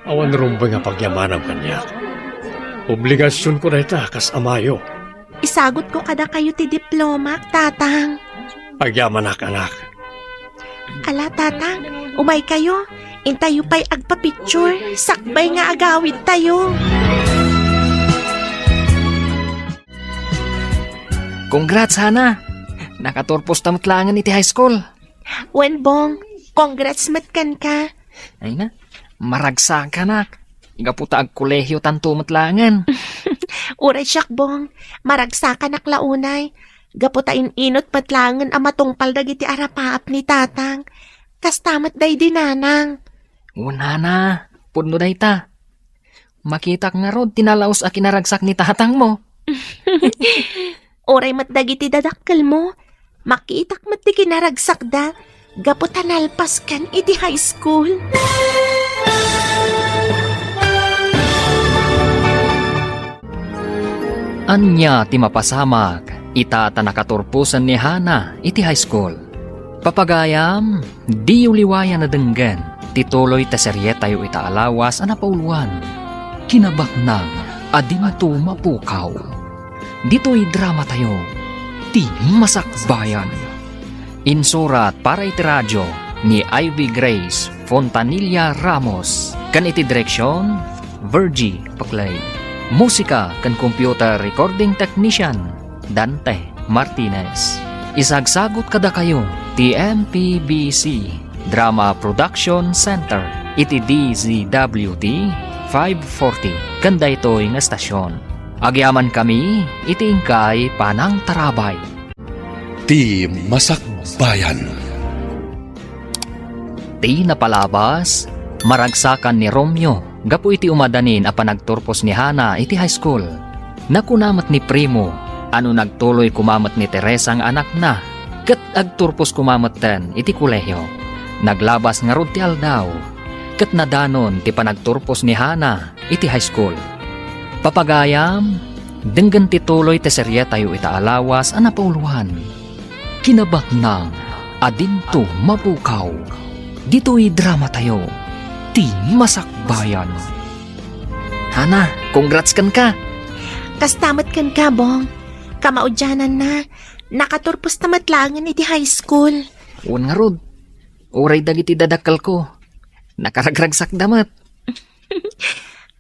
Awan rumbeng a pagyamanam kaniak. Obligasionko dayta kas amayo. Isagutko kadakayo ti diplomak, Tatang. Agyamanak, anak. Ala, Tatang, umaykayo. Intayo pay agpa-picture. Sakbay nga agawidtayo. Congrats, Hana! Nakaturposta met laengen iti high school. Wen, Bong, congrats met kenka. Ay na, maragsakanak. Gapu ta agkolehiyotanto met laengen. Uray siak, Bong, maragsakanak la unay. Gapu ta in-inut met laengen a matungpal dagiti arapaap ni Tatang. Kasta met daydi Nanang. Wen, Hana, pudno dayta. Makitak ngarud ti nalaus a kinaragsak ni tatangmo. Uray met dagiti dadakkelmo, makitak met ti kinaragsakda gapu ta nalpaskan iti high school. Ania ti mapasamak ita ta nakaturposen ni Hana iti high school? Papagayam, diyo liwayan a denggen ti tuloy ta serietayo ita a lawas a napauluan, Kinabaknang a Dinto Mapukaw. Ditoy dramatayo, Ti Masakbayan. Insurat para iti radio ni Ivy Grace Fontanilla Ramos, ken iti direksion, Virgie Paclay. Musika ken computer recording technician, Dante Martinez. Isagsagut kadakayo ti M P B C Drama Production Center iti D Z W T five forty ken daytoy nga estasion. Agyamankami iti inkay panangtarabay. Ti Masakbayan. Ti napalabas, maragsakan ni Romeo gapu iti umadanin a panagturpos ni Hana iti high school. Nakuna met ni Primo a no nagtuloy koma met ni Teresa nga anakna, ket agturpos koma metten iti kolehio. Naglabas ngarud ti aldaw, ket nadanon ti panagturpos ni Hana iti high school. Papagayam, denggen ti tuloy ti serietayo ita a lawas a napauluan. Kinabaknang a dinto mapukaw. Ditoy dramatayo, ti Masakbayan. Hana, congrats kenka! Kasta met kenka, Bong. Kamaudiananna, nakaturposta met laengen iti high school. Wen ngarud, uray dagiti dadakkelko, nakaragragsakda met.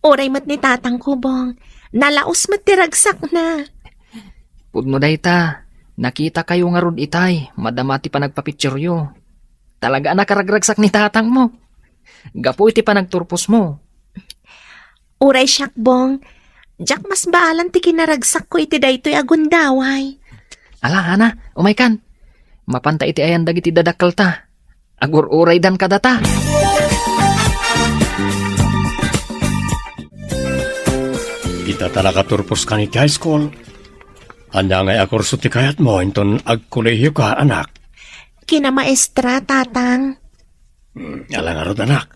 Uray met ni tatangko, Bong. Nalaos met ti ragsakna. Pudno dayta, nakitakayo ngarud itay, madama ti panagpapicturyo. Talaga a nakaragragsak ni tatangmo. Gapu iti panagturposmo. Uray siak, Bong. Diak masbaalan ti kinaragsakko iti daytoy a gundaway. Ala, Hana, umaykan. Mapanta iti ayan dagiti dadakkelta. Agur-uraydan kadata. Ita ta nakaturpos kan iti high school. Ania ngay a kurso ti kayatmo inton agkolehioka, anak? Kinamaestra, tatang. Hmm, ala ngarud, anak.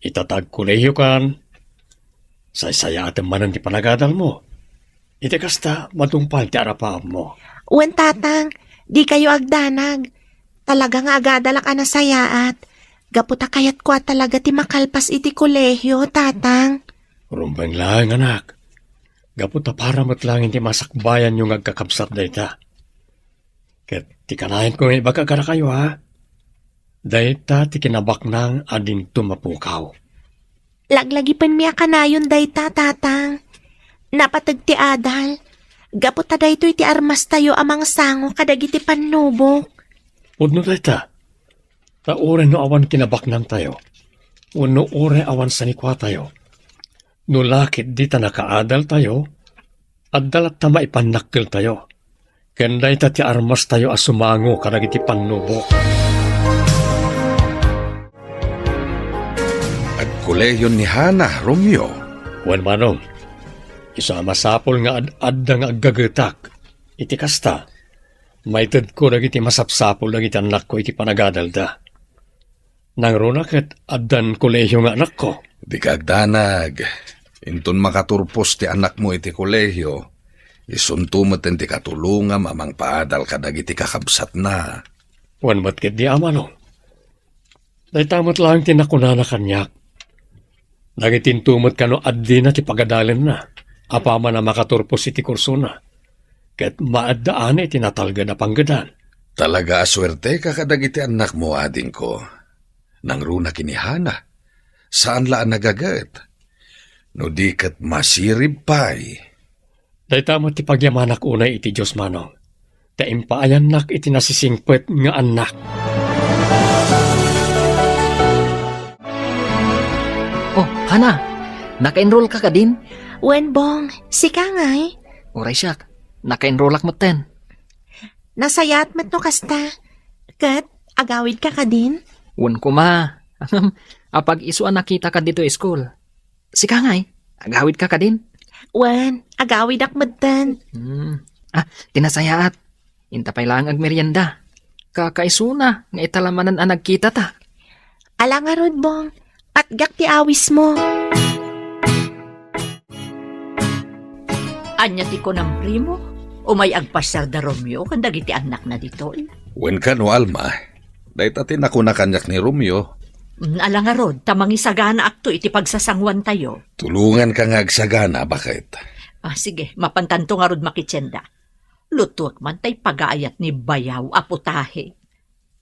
Ita ta agkolehiokan, saysayaatem manen ti panagadalmo. Iti kasta, matungpal ti arapaapmo. Wen, tatang, dikayo agdanag. Talaga nga agadalak a nasayaat. Gapu ta kayatko a talaga ti makalpas iti kolehio, tatang. Rumbeng laeng, anak. Gapu ta para met laeng ti masakbayanyo nga agkakabsat dayta. Ket ti kanayon ko nga ibaga kadakayo, ha? Dayta ti kinabaknang a dinto mapukaw. Laglagipenmi a kanayon dayta, tatang. Napateg ti adal. Gapu ta daytoy ti armastayo a mangsango kadagiti pannubok. Pudno dayta. Ta uray no awan kinabaknangtayo, wenno uray awan sanikuatayo, no la ket dita nakaadaltayo, adda latta maipannakkeltayo, ken dayta ti armastayo a sumango kadagiti pannubok. Agkolehion ni Hana, Romeo. Wen, Manong, isu a masapul nga ad-adda nga aggagetak. Iti kasta, maitedko dagiti masapsapul dagiti annakko iti panagadalda. Nangruna ket addan kolehio nga anakko. Dika agdanag. Inton makaturpos ti anakmo iti kolehio, isunto met ti katulongam a mangpaadal kadagiti kakabsatna. Wen met ketdi, Manong. Dayta met laeng ti nakunana kaniak. Nagitinto met kano addina ti pagadalenna, apaman a makaturpos iti kursona, ket maaddaana iti natalged a panggedan. Talaga a suerteka kadagiti annakmo, adingko. Nangruna ken ni Hana, saan la a nagaget. No di ket masirib pay. Dayta met ti pagyamanak unay iti Dios, Manong, ta impaayannak iti nasisingpet nga annak. Oh, Hana, naka-enroll ka kadin? Wen, Bong, sika ngay? Uray siak, naka-enrollak metten. Nasayaat met no kasta. Ket, agawid ka kadin? Wen koma. Apag isu a nakita ka dito school. Sika ngay, agawid ka kadin? Wen, agawidak metten. Hmm. Ah, ti nasayaat. Inta pay laeng agmerienda. Kakaisuna nga ita la manen a nagkitata. Ala ngarud, Bong, patgak ti awismo. Ania ti kunam, Primo? Umay agpasiar da Romeo ken dagiti annakna ditoy? Wen kano, Alma. Dayta ti nakuna kaniak ni Romeo. Mm, ala ngarud, ta mangisaganaakto iti pagsasanguantayo. Tulonganka nga agsagana, baket. Ah, sige, mapantanto ngarud makitienda. Lutuek man tay pagaayat ni bayaw a putahe.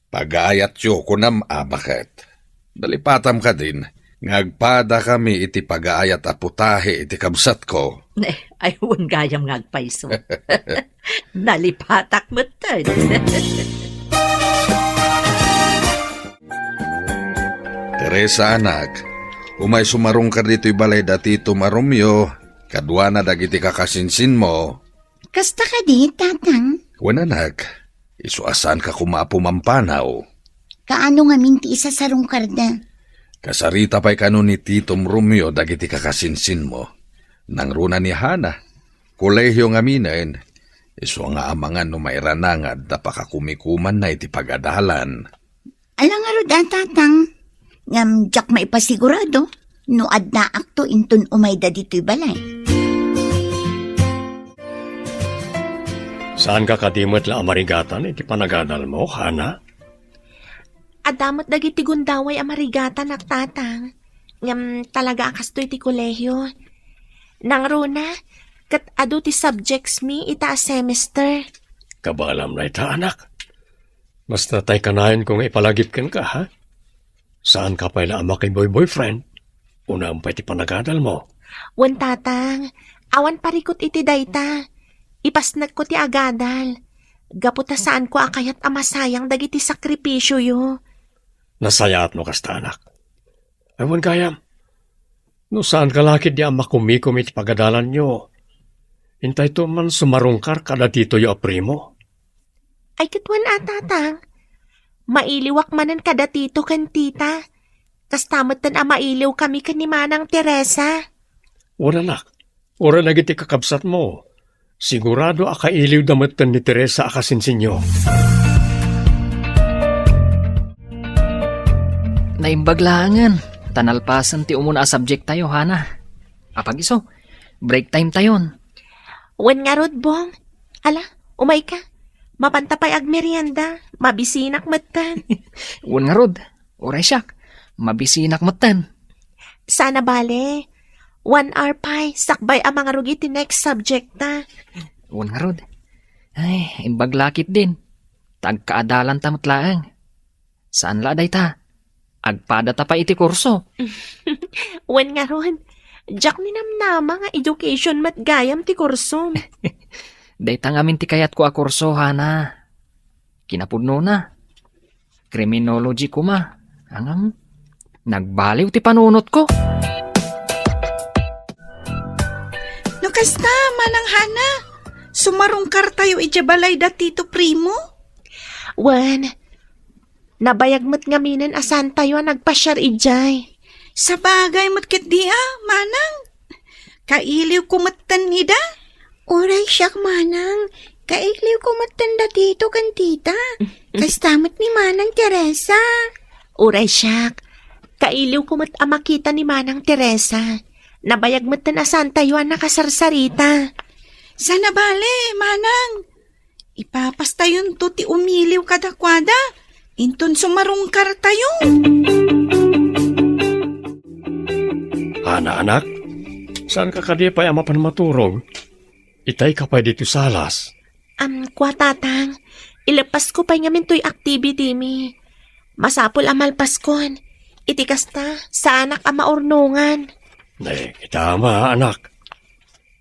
Pagaayatyo, kunam a, baket. Nalipatam kadin nga agpadakami iti pagaayat a putahe iti kabsatko. Ne, ay, wen gayam nga agpayso. Nalipatak metten. Teresa, anak, umay sumarungka ditoy balay da Tito a Romeo, kaduana dagiti kakasinsinmo. Kasta kadi, Tatang? Wen, anak, isu a saanka koma a pumampanaw. Kaano ngamin ti isasarungkarda? Kasarita pay kano ni Titom Romeo dagiti kakasinsinmo. Nangruna ni Hana, Kolehiyo ngaminen, isu nga amangan no mairana nga adda pakakumikumanna iti pagadalan. Ala ngarud a, Tatang, ngem diak maipasigurado no addaakto inton umayda ditoy balay. Saanka kadi met la a marigatan iti panagadalmo, Hana? Adda met dagiti gundaway a marigatanak, Tatang. Ngem talaga a kastoy ti kolehiyo. Nangruna, ket adu ti subjects mi ita a semester. Kabaelam dayta, anak. Basta tay kanayon ko nga ipalagip kenka, ha? Saanka pay la a makiboy-boyfriend? Unaem pay ti panagadalmo. Wen, Tatang, awan parikut iti dayta. Ipasnekko ti agadal. Gapu ta saanko a kayat a masayang dagiti sakripisioyo. Nasayaat no kasta, anak. Ay, wen gayam, no saanka la ketdi a makumikom iti pagadalanyo, intayto man sumarungkar kadatitoyo a primo. Ay, ket wen a, Tatang. Mailiwak manen kada tito ken tita. Kasta metten a mailiwkami ken ni Manang Teresa. Wen, anak, uray dagiti kakabsatmo, sigurado a kailiwda metten ni Teresa a kasinsinyo. Naimbag laengen, ta nalpasen ti umuna a subject tayo, Hana. Apag isu, break time tayon. Wen ngarud, Bong. Ala, umayka. Mapanta pay agmerienda. Mabisinak metten. Wen ngarud, uray siak. Mabisinak metten. Saan a bale. One hour pay, sakbay a mangrugit ti next subject ta. Wen ngarud. Ay, imbag la ketdin. Ta agkaadalanta met laeng. Saan la dayta. Agpadata pay iti kurso. Wen ngarud, diak ninamnama nga education met gayam ti kursom. Dayta ngamin ti kayatko a kurso, Hana. Kinapudnona, criminology koma. Ngem, nagbaliw ti panunotko. No kasta, Manang Hana, sumarungkartayo idiay balay da Tito Primo? Wen, nabayag met ngaminen a saantayo a nagpasiar idiay. Sabagay met ketdi a, Manang. Kailiwko metten ida. Uray siak, Manang. Kailiwko metten da Tito ken Tita. Kasta met ni Manang Teresa. Uray siak. Kailiwko met a makita ni Manang Teresa. Nabayag metten a saantayo a nakasarsarita. Saan a bale, Manang. Ipapastayonto ti umiliw kadakuada, inton sumarungkartayo. Hana, anak, saanka kadi pay a mapan maturog? Itayka pay ditoy salas. Am, kua, Tatang, ileppasko pay ngamin toy activity mi. Masapul a malpaskon. Iti kasta, saanak a maurnongan. Ne, kita ama, anak.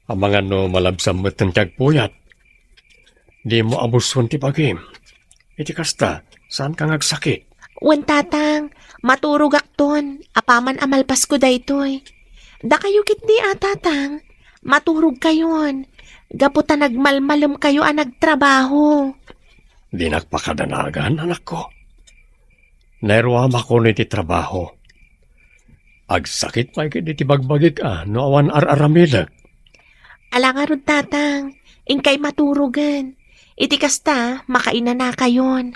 Amangan no malabsam metten ti agpuyat. Dimo abuson ti bagim. Iti kasta, saanka nga agsakit? Wen, Tatang, maturogakton, apaman a malpasko daytoy. Dakayo ketdi a, Tatang, maturogkayon, gapu ta nagmalmalemkayo a nagtrabaho. Dinak pakadanagan, anakko. Nairuamakon iti trabaho. Agsakit pay ketdi ti bagbagik a no awan ar-aramidek. Ala ngarud, Tatang, inkay maturogen. Iti kasta, makainanakayon.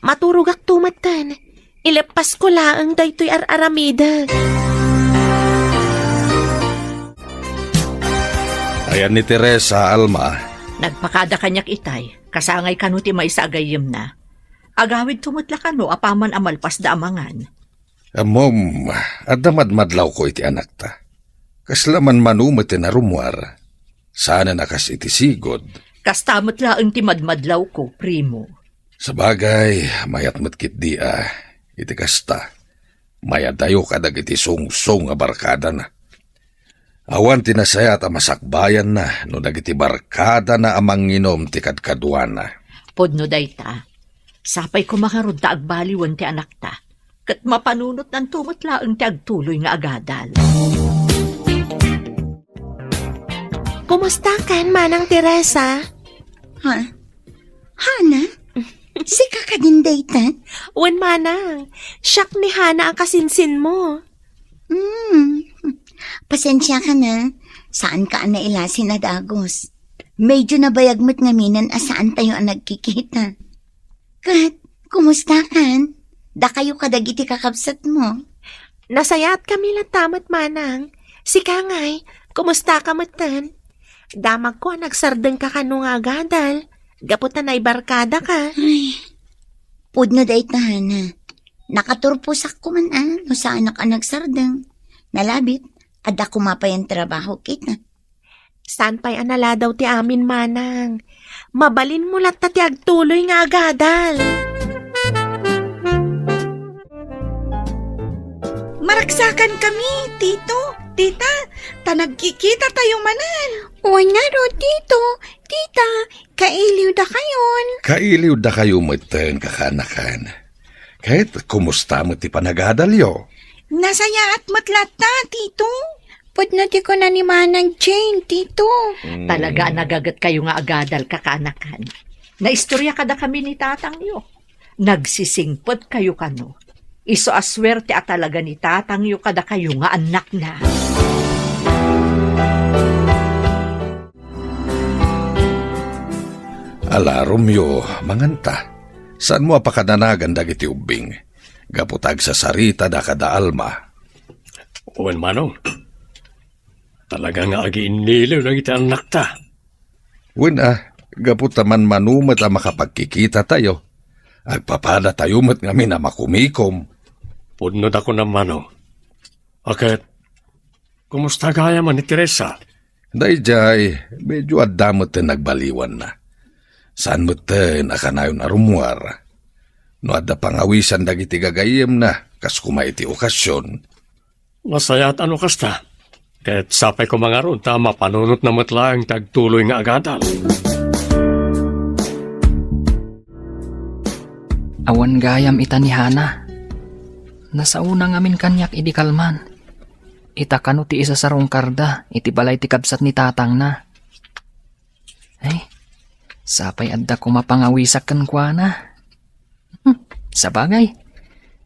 Maturogakto metten. Ileppasko laeng daytoy ar-aramidek. Ayan ni Teresa, Alma. Nagpakada kaniak itay, kasangay kano ti maysa a gayyemna. Agawidto met la kano apaman a malpasda a mangan. Ammom, adda madmadlawko iti anakta. Kasla manmano met ti narummuar. Saanen a kas iti sigud. Kasta met laeng ti madmadlawko, primo. Sabagay, mayat met ketdi a, iti kasta. Mayadayo kadagiti sungsong a barkadana. Awan ti nasayaat a masakbayanna no dagiti barkadana a manginum ti kadkaduana. Pudno dayta. Sapay koma ngarud ta agbaliwen ti anakta. Ket mapanunotnanto met laeng ti agtuloy nga agadal. Kumustakan, Manang Teresa? Ha? Hana? Sika kadin dayta? Wen, Manang. Siak ni Hana a kasinsinmo. Hmm. Pasensiaka na. Saanka a nailasin a dagus. Medyo nabayag met ngaminen a saantayo a nagkikita. Ket, kumustakan? Dakayo kadagiti kakabsatmo? Nasayatkami latta met, manang. Sika ngay, kumustaka metten? Damagko a nagsardengka kano nga agadal, gapu ta naibarkadaka. Ay, pudno dayta, Hana. Nakaturposak koma a no saanak a nagsardeng. Nalabit, adda koma pay a trabaho kita. Saan pay a naladaw ti amin, manang. Mabalinmo latta ti agtuloy nga agadal. Maragsakankami, tito, tita, ta nagkikitatayo manen. Wen ngarud, tito, tita, kailiwdakayon. Kailiwdakayo metten, kakaanakan. Ket kumusta met ti panagadalyo? Nasayaat met latta, tito. Pudno ti kuna ni Manang Jane, tito. Mm. Talaga a nagagetkayo nga agadal, kakaanakan. Naistorya kadakami ni tatangyo. Nagsisingpetkayo kano. Isu a suerte a talaga ni tatangyo kadakayo nga annakna. Ala, Romeo, manganta. Saanmo a pakananagan dagiti ubbing? Gapu ta agsasaritada kada Alma. Wen, manong. Talaga nga agiinniliw dagiti annakta. Wen a, gapu ta manmano met a makapagkikitatayo, agpapadatayo met ngamin a makumikom. Pudno da kunam, manong. A ket, kumusta gayam ni Teresa? Daydiay, medyo adda metten nagbaliwanna. Saan metten a kanayon a rummuar. No adda pangawisan dagiti gagayyemna, kas koma iti okasion. Nasayaat a no kasta. Ket sapay koma ngarud ta mapanunotna met laeng ti agtuloy nga agadal. Awan gayam ita ni Hana. Nasaona ngamin kaniak idi kalman. Ita kano ti isasarungkarda iti balay ti kabsat ni tatangna. Ay, sapay adda koma pangawisak kenkuana. Hmm, sabagay.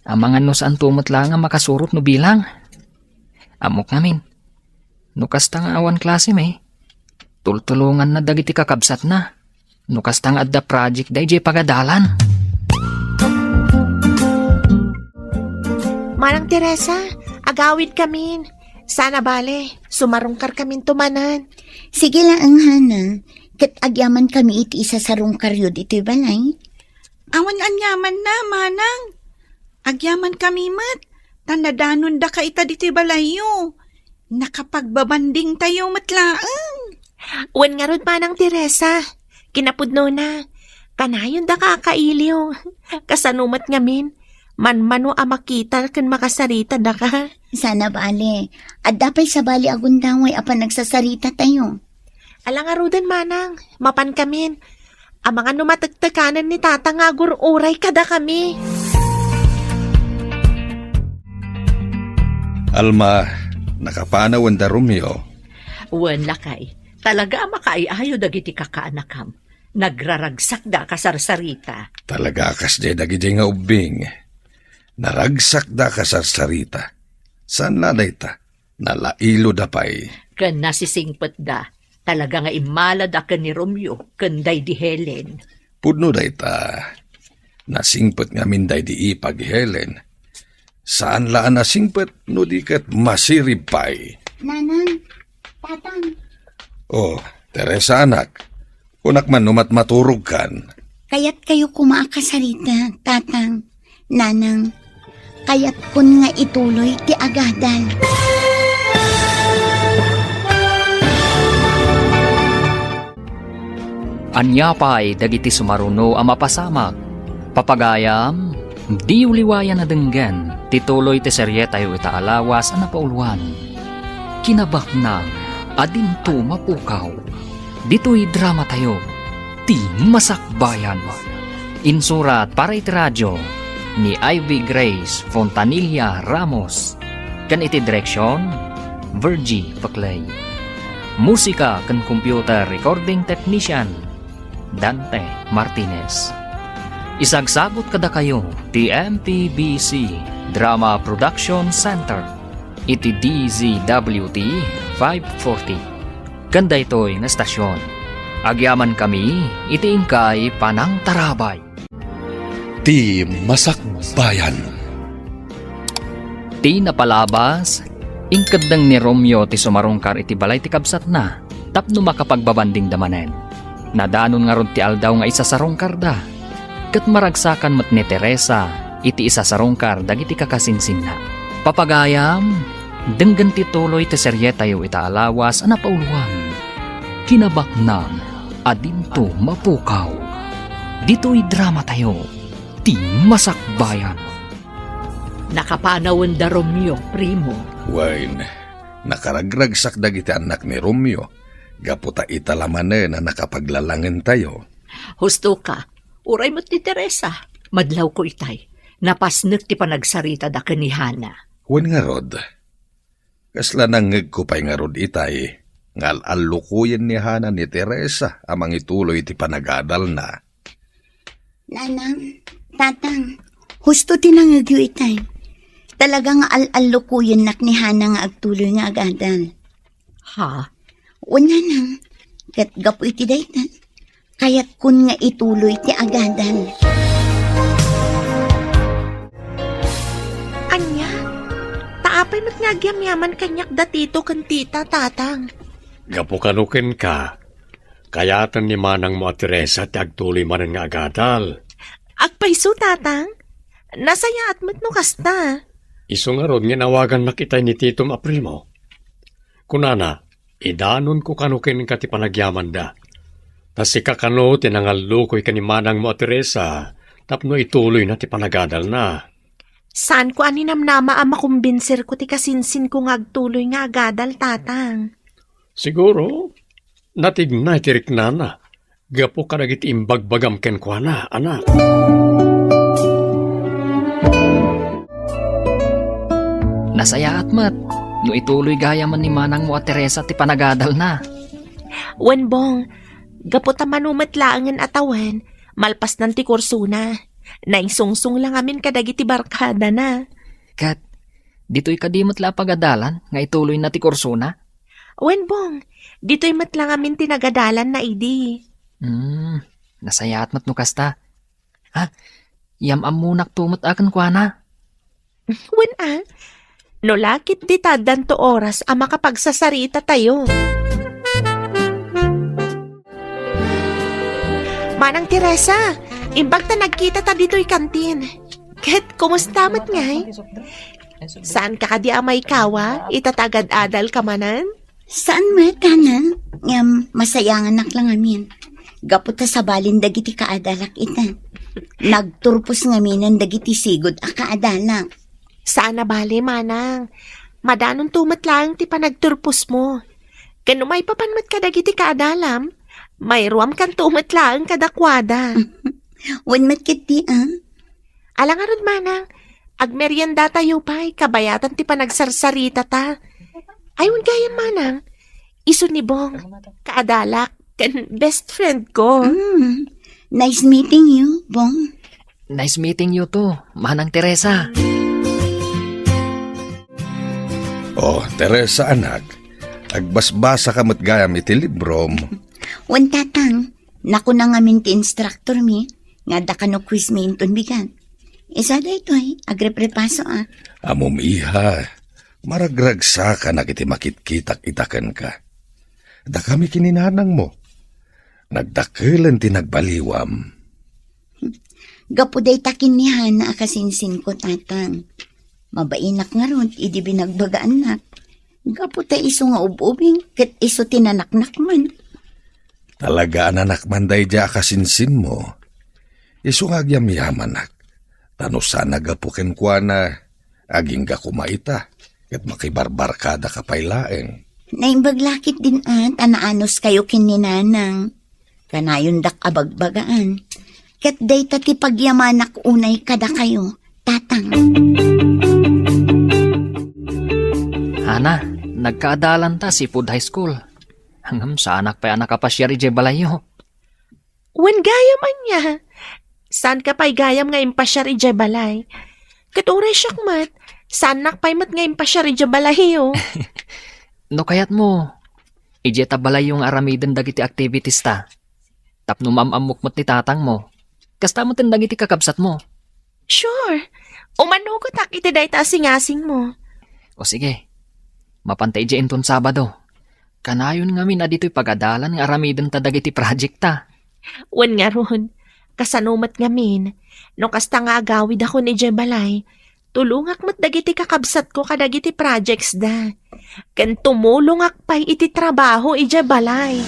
Amangan no saanto met laeng a makasurot no bilang. Ammok ngamin. No kasta nga awan klasem, tultulonganna dagiti kakabsatna. No kasta nga adda project daydiay pagadalan. Manang Teresa, agawidkamin. Saan a bale, sumarungkarkaminto manen. Sige laeng, Hana. Ket agyamankami iti isasarungkaryo ditoy balay. Awan aniamanna, manang. Agyamankami met, ta nadanondaka ita ditoy balayyo. Nakapagbabandingtayo met laeng. Wen ngarud, Manang Teresa, kinapudnona, kanayondaka a kailiw. Kasano met ngamin, manmano a makita ken makasaritada ka. Saan a bale, adda pay sabali a gundaway a panagsasaritatayo. Ala ngaruden, manang, mapankamin. Amangan no matektekanen ni tata nga agur-uray kadakami. Alma, nakapanawen da Romeo. Wen, lakay, talaga a makaay-ayo dagiti kakaanakam. Nagraragsakda a kasarsarita. Talaga a kasdiay dagiti nga ubbing. Naragsakda a kasarsarita. Saan la dayta? Nalailoda pay. Ken nasisingpetda. Talaga nga immalada ken ni Romeo ken daydi Helen. Pudno dayta. Nasingpet ngamin daydi ipag Helen. Saan la a nasingpet no di ket masirib pay. Nanang, Tatang. Oh, Teresa, anak. Kunak man no matmaturogkan. Kayatkayo koma a kasarita, Tatang, Nanang. Kayatkon nga ituloy ti agadal. Ania pay dagiti sumaruno a mapasamak? Papagayam, diyo liwayan a denggen ti tuloy ti serietayo ita a lawas a napauluan. Kinabaknang a dinto mapukaw. Ditoy dramatayo, ti Masakbayan. Insurat para iti radyo ni Ivy Grace Fontanilla Ramos, ken iti direksion, Virgie Paclay. Musika ken computer recording technician, Dante Martinez. Isagsagut kadakayo ti M P B C Drama Production Center iti D Z W T five forty. Ken daytoy nga estasion, Agyamankami iti inkay panangtarabay. Ti Masakbayan. Ti napalabas, inkeddeng ni Romeo ti sumarungkar iti balay ti kabsatna tapno makapagbabandingda manen. Nadanon ngarud ti aldaw nga isasarungkarda, ket maragsakan met ni Teresa iti isasarungkar dagiti kakasinsinna. Papagayam, denggen ti tuloy ti serietayo ita a lawas a napauloan, Kinabaknang a Dinto Mapukaw. Ditoy dramatayo, Ti Masakbayan. Nakapanawen da Romeo, primo. Wen, nakaragragsak dagiti annak ni Romeo, gapu ta ita la manen a nakapaglalangentayo. Husto ka, uray met ni Teresa, madlawko itay. Napasnek ti panagsaritada ken ni Hana. Wen ngarud, kasla nangngegko pay ngarud itay nga al-allukoyen ni Hana ni Teresa a mangituloy iti panagadalna. Nanang, Tatang, husto ti nangngegyo itay. Talaga nga al-allukoyennak ni Hana nga agtuloy nga agadal. Ha? Wen, Nanang, ket gapu iti dayta, kayatkon nga ituloy ti agadal. Ania? Ta apay met nga agyamyaman kaniak da Tito ken Tita, Tatang? Gapu kano kenka, kayaten ni manangmo a Teresa ti agtuloy manen nga agadal. Agpayso, Tatang? Nasayaat met no kasta. Isu ngarud nga inawagannak itay ni Titom a primo. Kunana, idanonko kano kenka ti panagyamanda. Ta sika kano ti nangallukoy ken ni manangmo a Teresa tapno ituloyna ti panagadalna. Saanko a ninamnama a makumbinserko ti kasinsinko nga agtuloy nga agadal, Tatang. Siguro, natignay ti riknana gapu kadagiti imbagbagam kenkuana, anak. Nasayaat met no ituloy gayamen ni manangmo a Teresa ti panagadalna. Wen, Bong, gapu ta mano met laengen a tawen, malpasnan ti kursona. Naingsungsong la ngamin kadagiti barkadana. Ket, ditoy kadi met la a pagadalan nga ituloyna ti kursona? Wen, Bong, ditoy met la ngamin ti nagadalanna idi. Hmm, nasayaat met no kasta. Ha? Yam-ammonak to met a kenkuana. Wen a, no la ket dita addanto oras a makapagsasaritatayo. Manang Teresa, imbag ta nagkitata ditoy kantin. Ket kumusta met ngay? Saanka kadi a maikawa ita ta agad-adalka manen? Saan met, Hana. Ngem masayanganak la ngamin. Gapu ta sabalin dagiti kaadalak ita. Nagturpos ngaminen dagiti sigud a kaadalak. Saan a bale, manang. Madanonto met laeng ti panagturposmo. Ken no maipapan met kadagiti kaadalam, mairuamkanto met laeng kadakuada. Wen met ketdi, a? Ala ngarud, manang, agmeriendatayo pay kabayatan ti panagsarsarita ta. Ay, wen gayam, manang, isu ni Bong, kaadalak, ken best friend ko. Mm. Nice meeting you, Bong. Nice meeting you too, Manang Teresa. Oh, Teresa, anak, agbasbasa ka met gayam iti librom. Wen, Tatang, nakuna ngamin ti instructor mi, nga adda kano quiz mi inton bigat. Isu daytoy, agreprepaso a. Ammom, iha, maragragsakanak iti makitkitak ita kenka. Dakami ken ni nanangmo. Nagdakelen ti nagbaliwam. Gapu dayta ken ni Hana a kasinsinko, Tatang. Mabainak ngarud idi binagbagaannak. Gapu ta isu nga ub-ubing ket isu ti nanaknakman. Talaga a nanakman daydiay a kasinsinmo. Isu nga agyamyamanak. Ta no saan a gapu kenkuana, agingga koma ita, ket makibarbarkadaka pay laeng. Naimbag la ketdin a ta naanuskayo ken ni Nanang. Kanayondak a bagbagaan. Ket dayta ti pagyamanak unay kadakayo, Tatang. Hana, nagkaadalanta sipud high school. Ngem saanak pay a nakapasiar idiay balayyo. Wen gayam ania? Saanka pay gayam nga impasiar idiay balay? Ket uray siak met, saannak pay met nga impasiar idiay balayyo. No kayatmo, Idiay ta balayyo nga aramiden dagiti activities ta. Tapno maam-ammok met ni tatangmo. Kasta met dagiti kakabsatmo. Sure. Umanugotak iti dayta a singasingmo. O sige. Mapanta idiay inton Sabado. Kanayon ngamin a ditoy pagadalan nga aramiden ta dagiti project ta. Wen ngarud, kasano met ngamin, no kasta nga agawidakon idiay balay, tulongak met dagiti kakabsatko kadagiti projects da. Ken tumulongak pay iti trabaho idiay balay.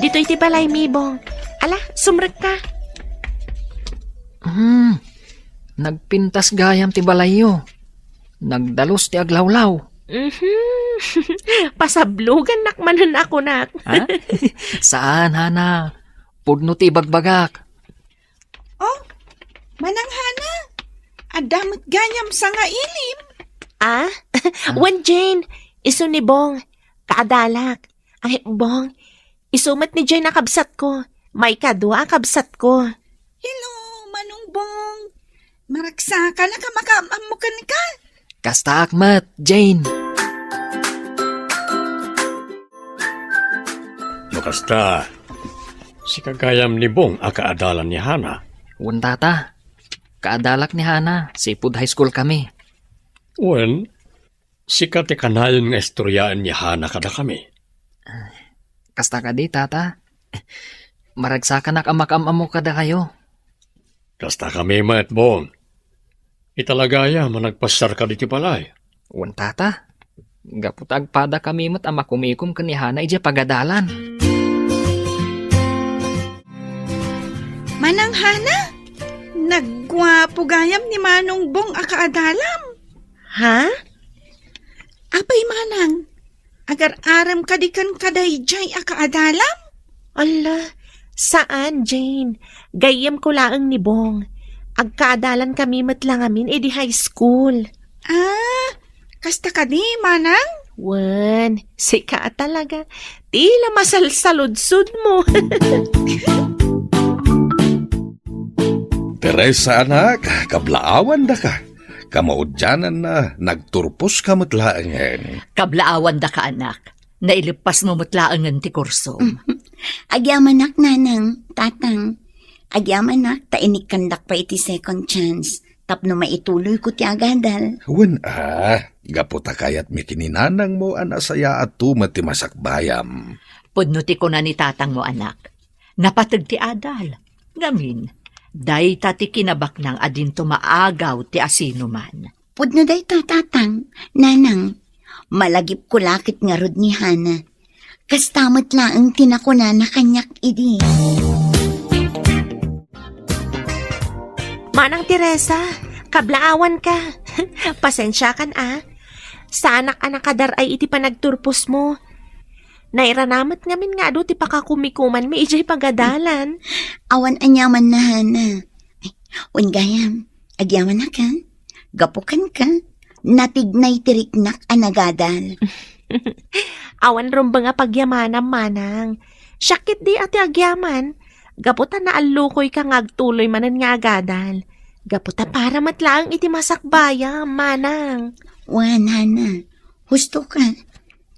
Ditoy ti balay, Mibong. Ala, sumrekka. Hmm, nagpintas gayam ti balayyo. Nagdalus ti aglawlaw. Mhm. Pasablogannak manen a kunak. Ha? Saan, Hana. Pudno ti ibagbagak. Oh, Manang Hana, adda met gayam sangailim. Ah? Ah? Wen, Jane, isu ni Bong. Kaadalak. Ay, Bong, isu met ni Jane a kabsatko. Maikadua a kabsatko. Hello, Manong Bong. Maragsakanak a makaam-ammo kenka. Kastaak met, Jane. No kasta, sika gayam ni Bong a kaadalan ni Hana. Wen, Tata. Kaadalak ni Hana, sipud high school kami. Wen, sika ti kanayon nga istoryaen ni Hana kadakami. Kasta kadi, Tata? Maragsakanak a makaam-ammo kadakayo. Kasta kami met, Bong. Ita la gayam a nagpassarka ditoy balay. Wen, Tata. Gapu ta agpadakami met a makumikom ken ni Hana idiay pagadalan. Manang Hana, nagguapo gayam ni Manong Bong a kaadalam. Ha? Apay, Manang, agar-arem kadi ken kadaydiay a kaadalam? Ala, saan, Jane. Gayyemko laeng ni Bong. Agkaadalan kami met la ngamin idi high school. Ah, kasta kadi, Manang? Wen, sika a talaga. Ti la masalsaludsodmo. Teresa, anak, kablaawandaka. Kamaudiananna, nagturposka met laengen. Kablaawandaka, anak. Naileppasmo met laengen ti kursom. Agyamanak, Nanang, Tatang. Agyamanak ta inikkandak pay iti second chance tapno maituloyko ti agadal. Wen a, gapu ta kayatmi ken ni nanangmo a nasayaat met ti masakbayam. Pudno ti kuna ni tatangmo, anak. Napateg ti adal. Ngamin, dayta ti kinabaknang a dinto maagaw ti asinoman. Pudno dayta, Tatang, Nanang. Malagipko la ket ngarud ni Hana. Kasta met laeng ti nakunana kaniak idi. Manang Teresa, kablaawanka. Pasensiakan a. Saanak a nakadar-ay iti panagturposmo. Nairanamet ngamin nga adu ti pakakumikumanmi idiay pagadalan. Awan aniamanna, Hana. Ay, wen gayam, agyamanak a. Gapu kenka, natignay ti riknak a nagadal. Awan rumbeng a pagyamanam, Manang. Siak ketdi a ti agyaman, gapu ta naallukoyka nga agtuloy manen nga agadal. Gapu ta para met laeng iti masakbayam, Manang. Wen, Hana, husto ka.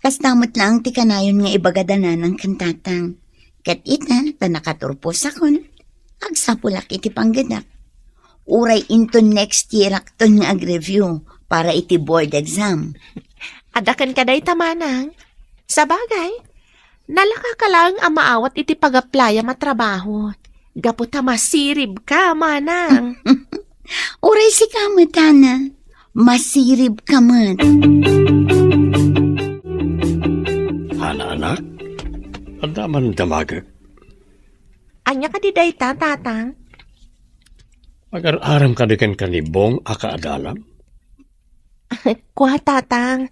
Kasta met laeng ti kanayon nga ibagada Nanang ken Tatang. Ket ita, ta nakaturposakon, agsapulak iti panggedak. Uray inton next year-akton nga ag-review para iti board exam. Adda kenka dayta, Manang. Sabagay, nalakaka laeng a maawat iti pag-applyam a trabaho. Gapu ta masiribka, Manang. Uray sika met, Hana. Masiribka met. Hana, anak, adda man damagek. Ania kadi dayta, Tatang? Agar-arem kadi kenka ni Bong a kaadalam? Kua, Tatang.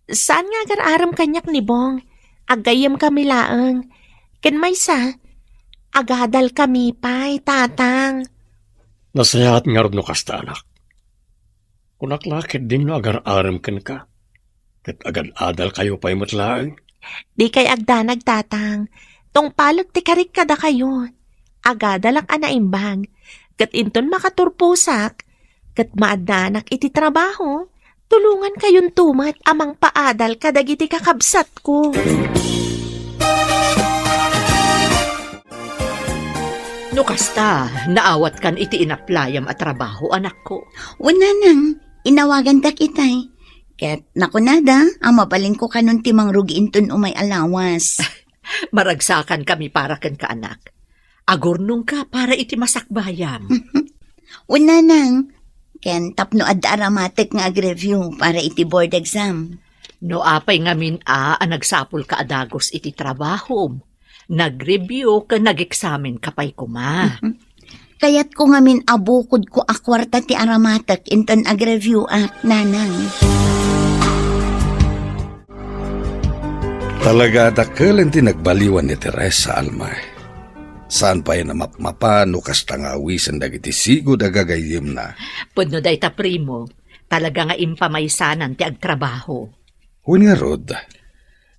Saan nga agar-arem kaniak ni Bong? Aggayyemkami laeng. Ken maysa, agadalkami pay, Tatang. Nasayaat ngarud no kasta, anak. Kunak la ketdin no agar-arem kenka, ket agad-adalkayo pay met laeng. Dikay agdanag, Tatang. Tungpalek ti karik kadakayo. Agadalak a naimbag. Ket inton makaturposak, ket maaddanak iti trabaho, Tulongankayonto met a mangpaadal kadagiti kakabsatko. No kasta, naawatkan iti inaplayam a trabaho, anakko. Wen, nanang, inawagandak itay. Ket nakunada a mabalinko kanon ti mangrugi inton umay a lawas. Maragsakankami para kenka, anak. Agurnongka para iti masakbayam. Wen, nanang, ken tapno adda aramatek nga ag-review para iti board exam. No apay ngamin a, a nagsapulka a dagus iti trabahom, nag-review ken nag-eksamenka pay koma. Kayatko ngamin a bukodko a kuarta ti aramatek inton ag-review ak, nanang. Talaga a dakkel ti nagbaliwan ni Teresa, Alma. Saan pay a mapmapan no kasta nga awisen dagiti sigud a gagayyemna. Pudno dayta, primo. Talaga nga impamaysanan ti agtrabaho. Wen ngarud,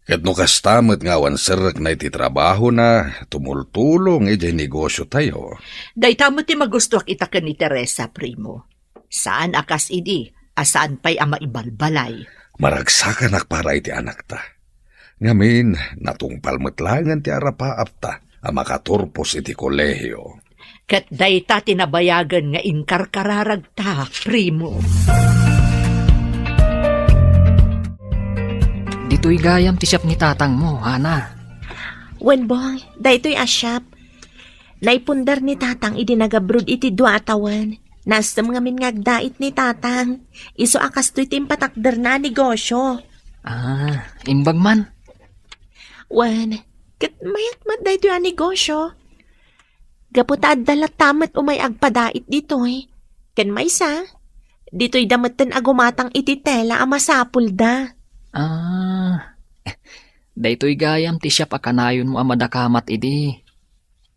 ket no kasta met nga awan serrekna iti trabahona, tumultulong idiay negosiotayo. Dayta met ti magustoak ita ken ni Teresa, primo. Saan a kas idi a saan pay a maibalbalay. Maragsakanak para iti anakta. Ngamin, natungpal met laengen ti arapaapta a makaturpos iti kolehio. Ket dayta ti nabayagen nga inkarkararagta, primo. Ditoy gayam ti siap ni tatangmo, Hana. Wen, Bong, daytoy a siap. Naipundar ni tatang idi nagabrod iti dua a tawen. Naasem ngamin nga agdait ni tatang. Isu a kastoy ti impatakderna a negosio. Ah, imbag man. Wen, ket mayat met daytoy a negosio. Gapu ta adda latta met umay agpadait ditoy. Ken maysa, ditoyda metten a gumatang iti tela a masapulda. Ah, daytoy gayam ti siap a kanayonmo a madakamat idi.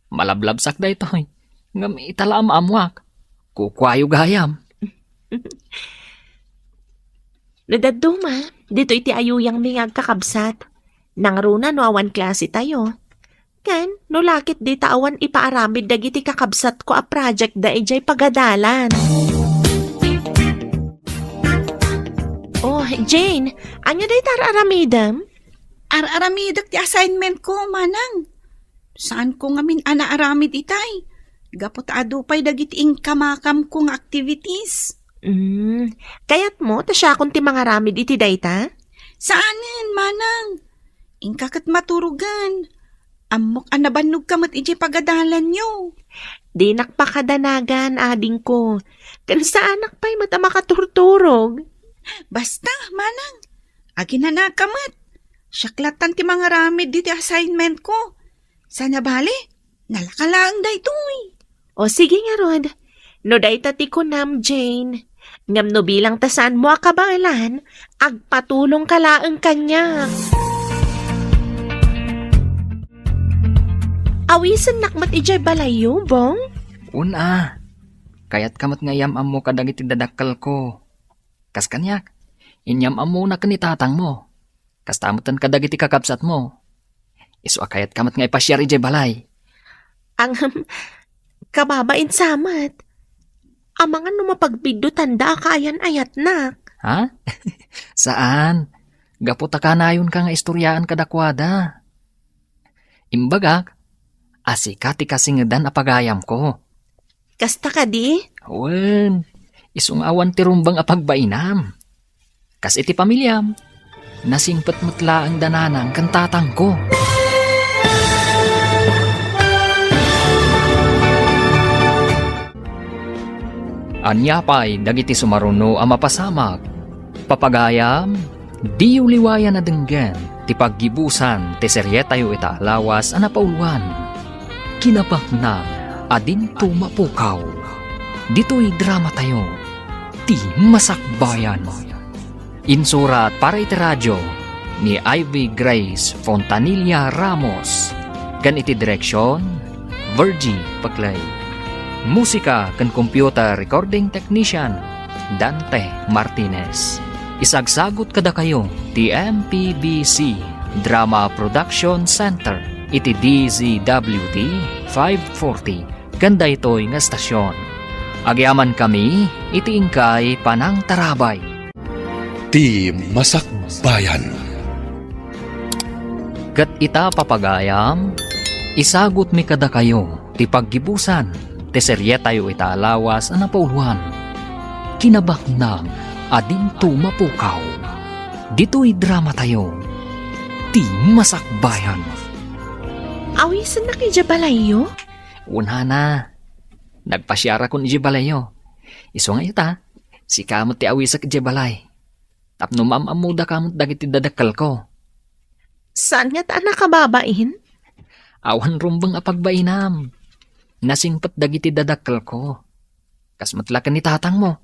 Malablabsak daytoy, ngem ita la a maammoak. Kukuayo gayam. No dadduma, ditoy ti ayuyangmi nga agkakabsat. Nangruna no awan klase tayo. Ken, no lakit dita awan ipaaramid dagiti kakabsatko a project da idiay pagadalan. Oh, Jane, ania dayta ar-aramidem? Ar-aramidek ti assignment ko, manang. Saanko ngamin a naaramid itay. Gapu ta adu pay dagiti inkamakamko nga activities. Mm, kayatmo ta siakon ti mangaramid iti dayta? Saanen, manang. Inka ket maturogen. Ammok a nabannogka met idiay pagadalanyo. Dinak pakadanagan, adingko. Ken saanak pay met a makaturturog. Basta, manang. Aginanaka met. Siak lattan ti mangaramid diti assignment ko. Sana bale, nalaka laeng daytoy. O sige ngarud, no dayta ti kunam, Jane. Ngem no bilang ta saanmo a kabaelan, agpatulongka laeng kaniak. Awisennak met idiay balayyo, Bong? Wen a. Kayatka met nga iyam-ammo kadagiti dadakkelko. Kas kaniak, inyam-ammona ken ni tatangmo. Kasta metten kadagiti kakabsatmo. Isu a kayatka met nga ipasiar idiay balay. Ngem, kababain sa met. Amangan no mapagbiddutanda a kaayan-ayatnak. Ha? Saan. Gapu ta kanayonka nga istoriaan kadakuada. Imbagak a sika ti kasingedan a pagayamko. Kasta kadi? Wen, isu nga awan ti rumbeng a pagbainam. Kas iti pamiliam, nasingpet met laeng da nanang ken tatangko. Ania pay dagiti sumaruno a mapasamak? Papagayam, diyo liwayan a denggen ti paggibusan ti serietayo ita a lawas a napauluan, Kinapaknang a Dinto Mapukaw. Ditoy dramatayo, Ti Masakbayan. Insurat para iti radio ni Ivy Grace Fontanilla Ramos, ken iti direksion, Virgie Paclay. Musika ken computer recording technician, Dante Martinez. Isagsagut kadakayo ti M P B C Drama Production Center iti D Z W T five forty ken daytoy nga estasion. Agyamankami iti inkay panangtarabay. Ti Masakbayan. Ket ita, papagayam, isagutmi kadakayo ti paggibusan ti serietayo ita a lawas a napauloan, Kinabaknang a Dinto Mapukaw. Ditoy dramatayo, Ti Masakbayan. Awisennak idiay balayyo? Wen, Hana. Nagpasiarakon idiay balayyo. Isu nga ita, sika met ti awisek idiay balay. Tapno maam-ammodaka met dagiti dadakkelko. Saan ngata a nakababain? Awan rumbeng a pagbainam. Nasingpet dagiti dadakkelko. Kas met la ken ni tatangmo.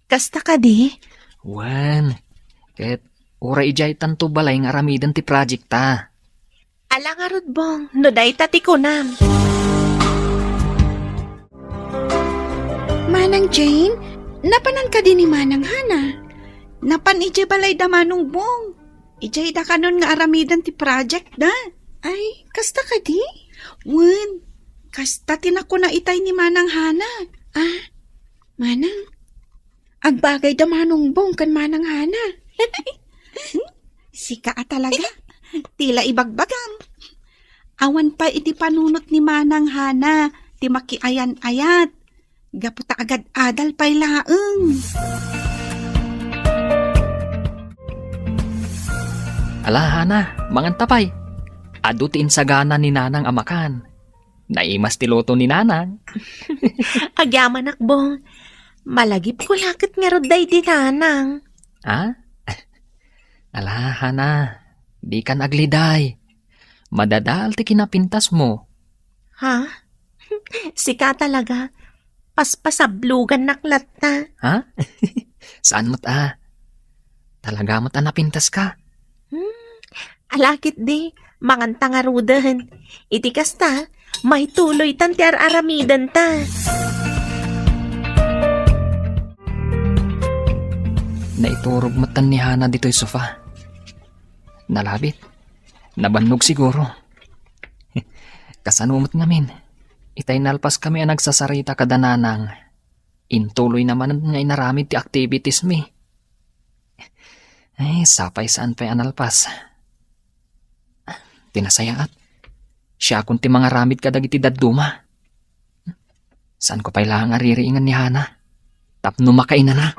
Kasta kadi? Wen, ket uray idiay tanto balay nga aramiden ti project ta. Ala ngarud, Bong, no dayta ti kunam. Manang Jane, napanan kadi ni Manang Hana? Napan idiay balay da Manong Bong. Idiay da kanon nga aramiden ti project da. Ay, kasta kadi? Wen, kasta ti nakuna itay ni Manang Hana. Ah, Manang, agbagay da Manong Bong ken Manang Hana. Sika a talaga. Ti la ibagbagam. Awan pay iti panunot ni Manang Hana ti makiayan-ayat. Gapu ta agad-adal pay laeng. Ala, Hana, manganta pay. Adu ti insagana ni Nanang a makan. Naimas ti luto ni Nanang. Agyamanak, Bong. Malagipko la ket ngarud daydi Nanang. Ha? Ala, Hana, dikan agliday. Madadael ti kinapintasmo. Ha? Sika talaga. Paspasablogannak latta. Ha? Saan met a? Talaga met a napintaska? Hmm, ala ketdi, manganta ngaruden. Iti kasta, maituloytan ti ar-aramidenta. Naiturog metten ni Hana ditoy sofa. Nalabit. Nabannog siguro. Kasano met ngamin? Itay nalpaskami a nagsasarita kada Nanang. Intuloyna manen nga inaramid ti activitiesmi. Ay, sapay saan pay a nalpas. Ti nasayaat, siakon ti mangaramid kadagiti dadduma. Saanko pay laeng a ririingen ni Hana tapno makainana.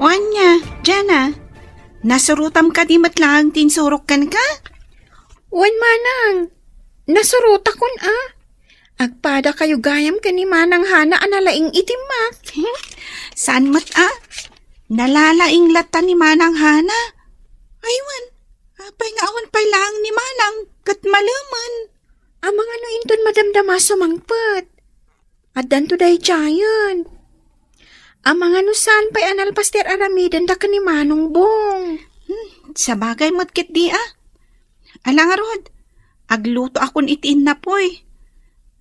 O ania, Jana, nasurotam kadi met laeng ti insurok kenka? Wen, Manang, nasurotakon a. Agpadakayo gayam ken ni Manang Hana a nalaing iti math. Saan met a? Nalalaing latta ni Manang Hana. Ay wen, apay nga awan pay laeng ni Manang ket malemen? Amangan no inton madamdama sumangpet. Addanto daydiayen. Amangan no saan pay a nalpas ti ar-aramidenda ken ni Manong Bong. Hmm, sabagay met ketdi a. Ala ngarud, aglutoakon iti innapoy.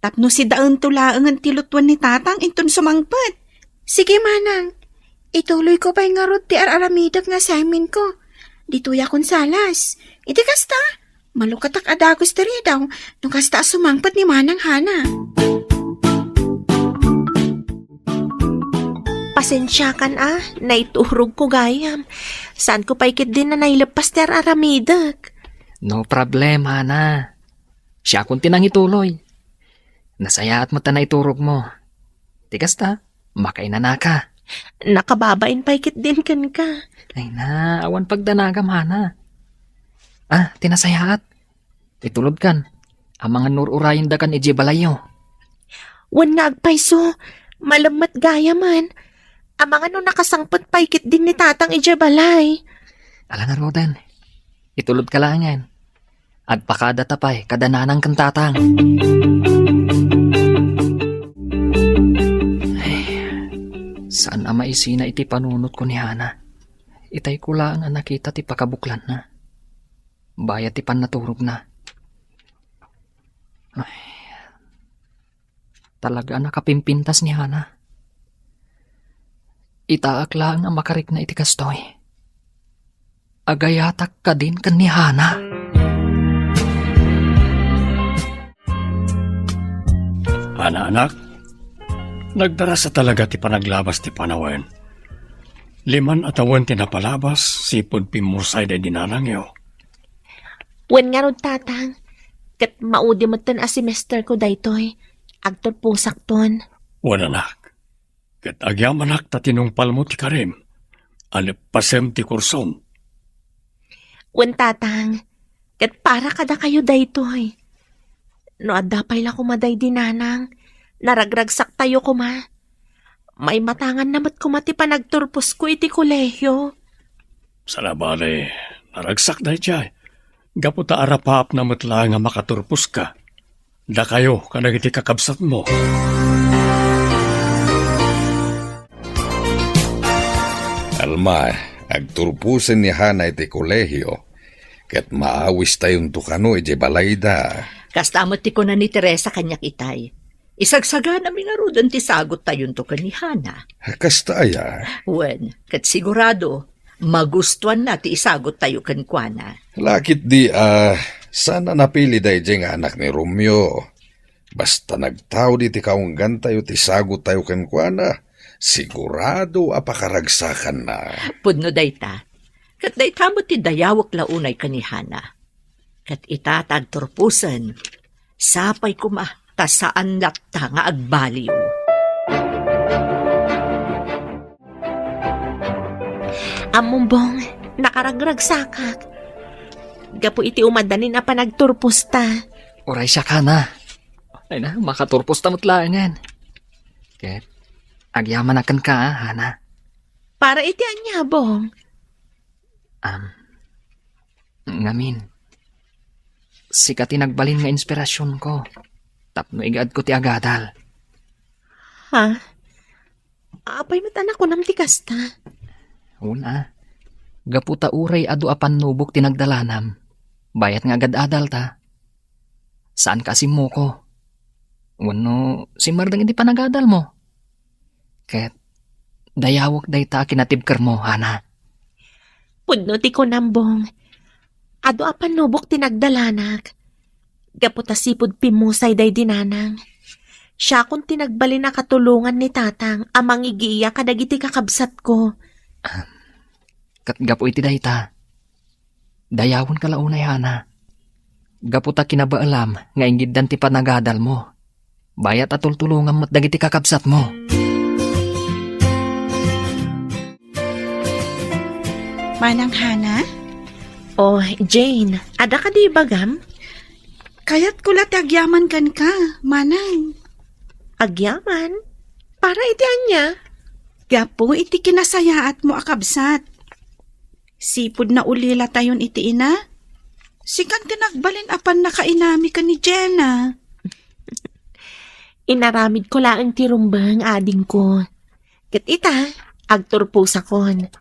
Tapno sidaento laengen ti lutuen ni Tatang inton sumangpet. Sige, Manang. Ituloyko pay ngarud ti ar-aramidek nga assignmentko. Ditoyakon salas. Iti kasta, malukatak a dagus ti ridaw no kasta a sumangpet ni Manang Hana. Pasensiakan a, naiturogko gayam. Saanko pay ketdi a naileppas ti ar-aramidek. No problem, Hana. Siakon ti nangituloy. Nasayaat met a naiturogmo. Ti kasta, makainanaka. Nakababain pay ketdin kenka. Ay na, awan pagdanagam, Hana. Ah, ti nasayaat. Itulodkan. Amangan no ur-urayendakan idiay balayyo. Wen nga agpayso, malem met gayamen. Amangan no nakasangpet pay ketdin ni Tatang idiay balay. Ala ngaruden. Itulodka laengen. Agpakadata pay kada Nanang ken Tatang. Ay, saan a maisina iti panunotko ni Hana. Itayko laeng a nakita ti pakabuklanna. Bayat ti pannaturogna. Ay, talaga a nakapimpintas ni Hana. Itaak laeng a makarikna iti kastoy. Agayatak kadin ken ni Hana. Hana, anak, Nagdarasa talaga ti panaglabas ti panawen. Liman a tawen ti napalabas, sipud pimmusay daydi nanangyo. Wen ngarud, Tatang, ket maudi metten a semester ko daytoy. Agturposakton. Wen, anak, ket agyamanak ta tinungpalmo ti karim. Aleppasem ti kursom. Wen, Tatang, ket para kadakayo daytoy. No adda pay la koma daydi nanang, naragragsaktayo koma. Maimatanganna met koma ti panagturposko iti kolehio. Saan a bale, naragsak daydiay. Gapu ta arapaapna met laeng a makaturposka. Dakayo kadagiti kakabsatmo. Alma, agturposen ni Hana iti kolehio, ket maawistayonto kano idiay balayda. Kasta met ti kuna ni Teresa kaniak itay. Isagsaganami ngaruden ti sagottayonto ken ni Hana. Kasta aya? Wen, ket sigurado, magustuanna ti isagottayo kenkuana. Lakit di a, saan a napili daydiay nga anak ni Romeo. Basta nagtaud iti kaunggantayo ti sagottayo kenkuana, sigurado a pakaragsakanna. Pudno dayta. Ket dayta met ti dayawek la unay ken ni Hana. Ket ita ta agturposen, sapay koma ta saan latta nga agbaliw. Ammom, Bong, nakaragragsakak. Gapu iti umadanin a panagturposta. Uray siak, Hana. Ay na, makaturposta met laengen. Ket, agyamanak kenka, Hana. Para iti ania, Bong? Am, ngamin, sika ti nagbalin nga inspirasionko tapno igaedko ti agadal. Ha? Apay met a nakunam ti kasta? Una, gapu ta uray adu a pannubok ti nagdalanam, bayat nga agad-adal ta. Saanka a simmoko. Wenno simmardeng iti panagadalmo. Ket dayawek dayta a kinatibkermo, Hana. Pudno ti kunam, Bong. Adu a pannubok ti nagdalanak. Gapu ta sipud pimmusay daydi nanang. Siakon ti nagbalin a katulongan ni tatang a mangigiya kadagiti kakabsatko. Ket gapu iti dayta, dayawenka la unay, Hana. Gapu ta kinabaelam nga ingiddan ti panagadalmo. Bayat a tultulongam met dagiti kakabsatmo. Manang Hana? Oh, Jane, adda kadi ibagam? Kayatko la ti agyaman kenka, Manang. Agyaman? Para iti ania? Gapu iti kinasayaatmo a kabsat. Sipud naulilatayon iti ina, sikan ti nagbalin a pannakainami ken ni Jenna. Inaramidko laeng ti rumbeng, adingko. Ket ita, agturposakon.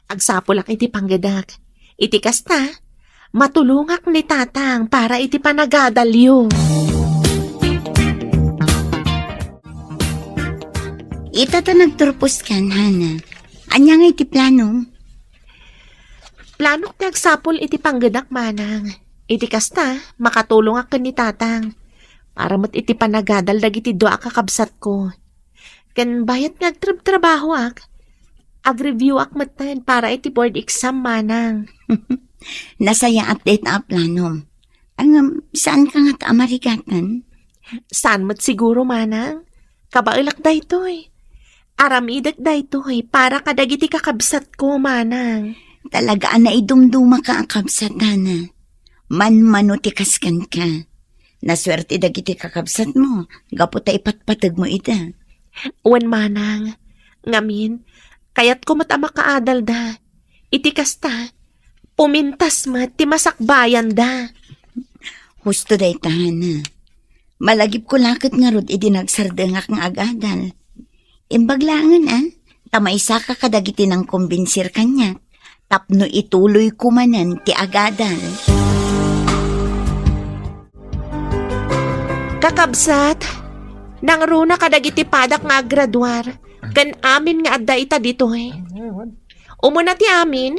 Agsapulak iti panggedak. Iti kasta, matulongak ni tatang para iti panagadalyo. Ita ta nagturposkan, Hana. Ania ngay ti planom? Planok ti agsapul iti panggedak, Manang. Iti kasta, makatulongak ken ni tatang. Para met iti panagadal dagiti dua a kakabsatko. Ken bayat nga agtrabtrabahoak, agreviewak metten para iti board exam, Manang. Nasayaat dayta a planom. Ngem, saanka ngata a marigatan? Saan met siguro, Manang? Kabaelak daytoy. Aramidek daytoy para kadagiti kakabsatko, Manang. Talaga a naidumdumaka a kabsat, Hana. Manmano ti kas kenka. Nasuerte dagiti kakabsatmo gapu ta ipatpategmo ida. Wen, Manang, ngamin, kayatko met a makaadalda. Iti kasta, pumintas met ti masakbayanda. Husto dayta, Hana. Malagipko la ket ngarud idi nagsardengak nga agadal. Imbag laengen, a, ta maysaka kadagiti nangkombinsir kaniak tapno ituloyko manen ti agadal. Kakabsat, nangruna kadagiti padak nga aggraduar ken amin nga adda ita ditoy. Umuna ti amin,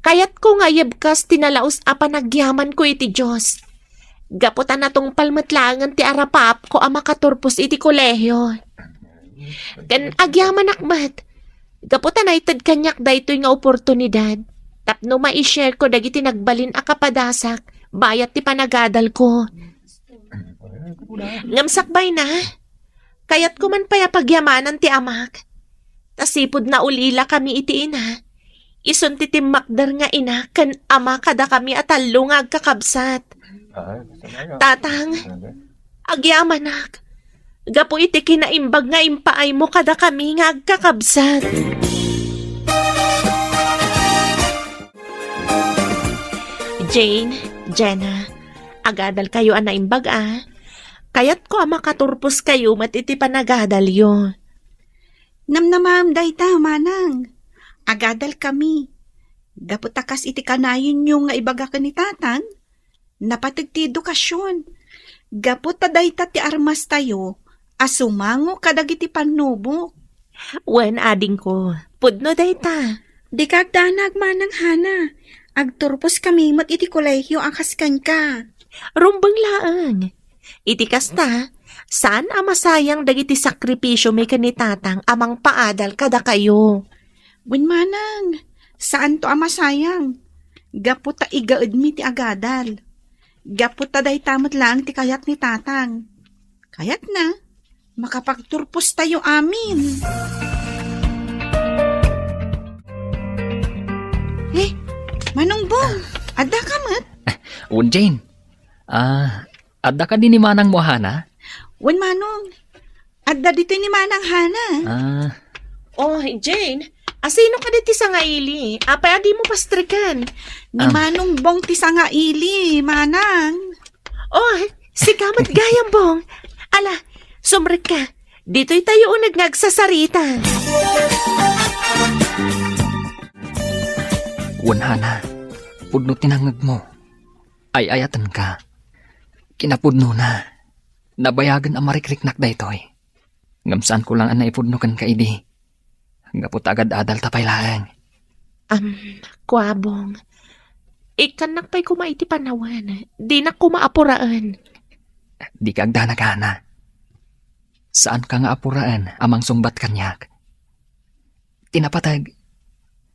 kayatko nga ayabkas ti nalaus a panagyamanko iti Dios. Gapu ta natungpal met laengen ti arapaapko a makaturpos iti kolehio. Ken agyamanak met, gapu ta naited kaniak daytoy nga oportunidad tapno mai-share ko dagiti nagbalin a kapadasak bayat ti panagadalko. Ngem sakbayna, kayatko man pay a pagyamanan ti amak. Ta sipud naulilakami iti ina, isun ti timmakder nga ina ken ama kadakami a tallo nga agkakabsat. Tatang, agyamanak, gapu iti kinaimbag nga impaaymo kadakami nga agkakabsat. Jane, Jenna, agadalkayo a naimbag a. Kayatko a makaturposkayo met iti panagadalyo. Namnamaem dayta, manang. Agadalkami. Gapu ta kas iti kanayonyo nga ibaga ken ni tatang, napateg ti edukasion. Gapu ta dayta ti armastayo a sumango kadagiti pannubok. Wen, adingko, pudno dayta. Dika agdanag, manang Hana. Agturposkami met iti kolehio a kas kenka. Rumbeng laeng. Iti kasta, saan a masayang dagiti sakripisiomi ken ni tatang a mangpaadal kadakayo. Wen manang, saanto a masayang. Gapu ta igaedmi ti agadal. Gapu ta dayta met laeng ti kayat ni tatang. Kayatna, makapagturpostayo amin. Eh, Manong Bong, adda ka met? Wen, Jane. Ah, adda kadi ni manangmo a Hana? Wen, Manong. Adda ditoy ni Manang Hana. Ah. Oh, Jane, asino kadi ti sangaili? Apay a dimo pastreken? Ni Am. Manong Bong ti sangaili, Manang. Oh, sika met gayam, Bong. Ala, sumrekka. Ditoy tayo uneg nga agsasarita. Wen, Hana, pudno ti nangngegmo. Ay-ayatenka. Kinapudnona, nabayagen a marikriknak daytoy. Ngem saanko laeng a naipudno kenka idi. Gapu ta agad-adalta pay laeng. Am, kua, Bong. Ikkannak pay koma iti panawen. Dinak koma apuraen. Dika agdanag, Hana. Saanka nga apuraen a mangsungbat kaniak. Ti napateg,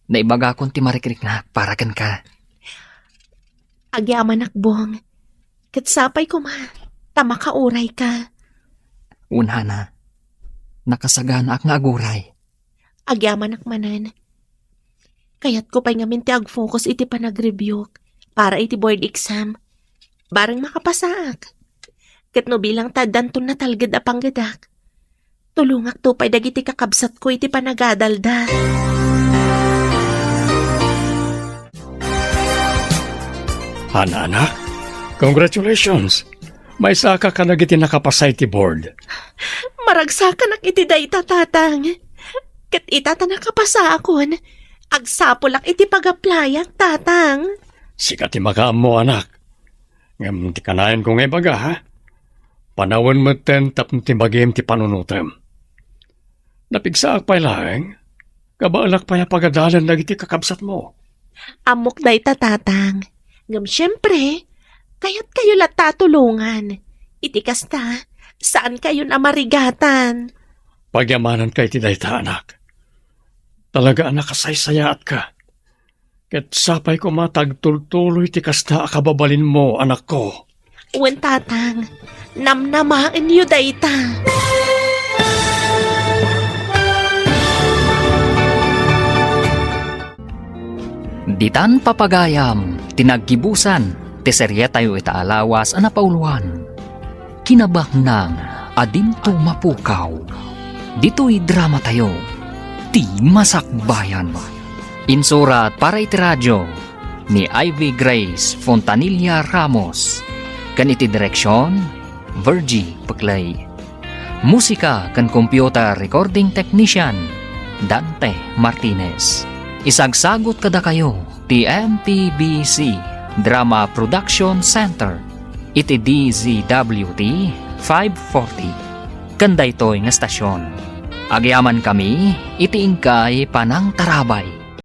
naibagakon ti marikriknak para kenka. Agyamanak, Bong. Ket sapay koma, ta makaurayka. Wen, Hana, nakasaganaak nga aguray. Agyamanak manen. Kayatko pay ngamin ti agfocus iti panagreviewk para iti board exam. Bareng makapasaak. Ket no bilang ta addanton natalged a panggedak, tulongakto pay dagiti kakabsatko iti panagadalda. Hana, anak, congratulations! Maysaka kadagiti nakapasa iti board. Maragsakanak iti dayta, Tatang. Ket ita ta nakapasaakon, agsapulak iti pag-applyak, Tatang. Sika ti makaammo, anak. Ngem ti kanayanko nga ibaga, ha? Panawen metten tapno ti bagim ti panunotem. Napigsaak pay laeng, kabaelak pay a pagadalen dagiti kakabsatmo. Ammok dayta, Tatang. Ngem siempre, kayatkayo latta a tulongan. Iti kasta, saankayon a marigatan. Pagyamananka iti dayta, anak. Talaga a nakasaysayaatka. Ket sapay koma ta agtultuloy ti kasta a kababalinmo, anakko. Wen, Tatang, namnamaenyo dayta. Ditan papagayam ti naggibusan ti serietayo ita a lawas a napauloan. Kinabaknang a dinto mapukaw. Ditoy dramatayo, Ti Masakbayan. Insurat para iti radio ni Ivy Grace Fontanilla Ramos, ken iti direksion, Virgie Peclay. Musika ken computer recording technician, Dante Martinez. Isagsagut kadakayo ti M P B C Drama Production Center iti D Z W T five forty. Ken daytoy nga estasion, agyamankami iti inkay panangtarabay.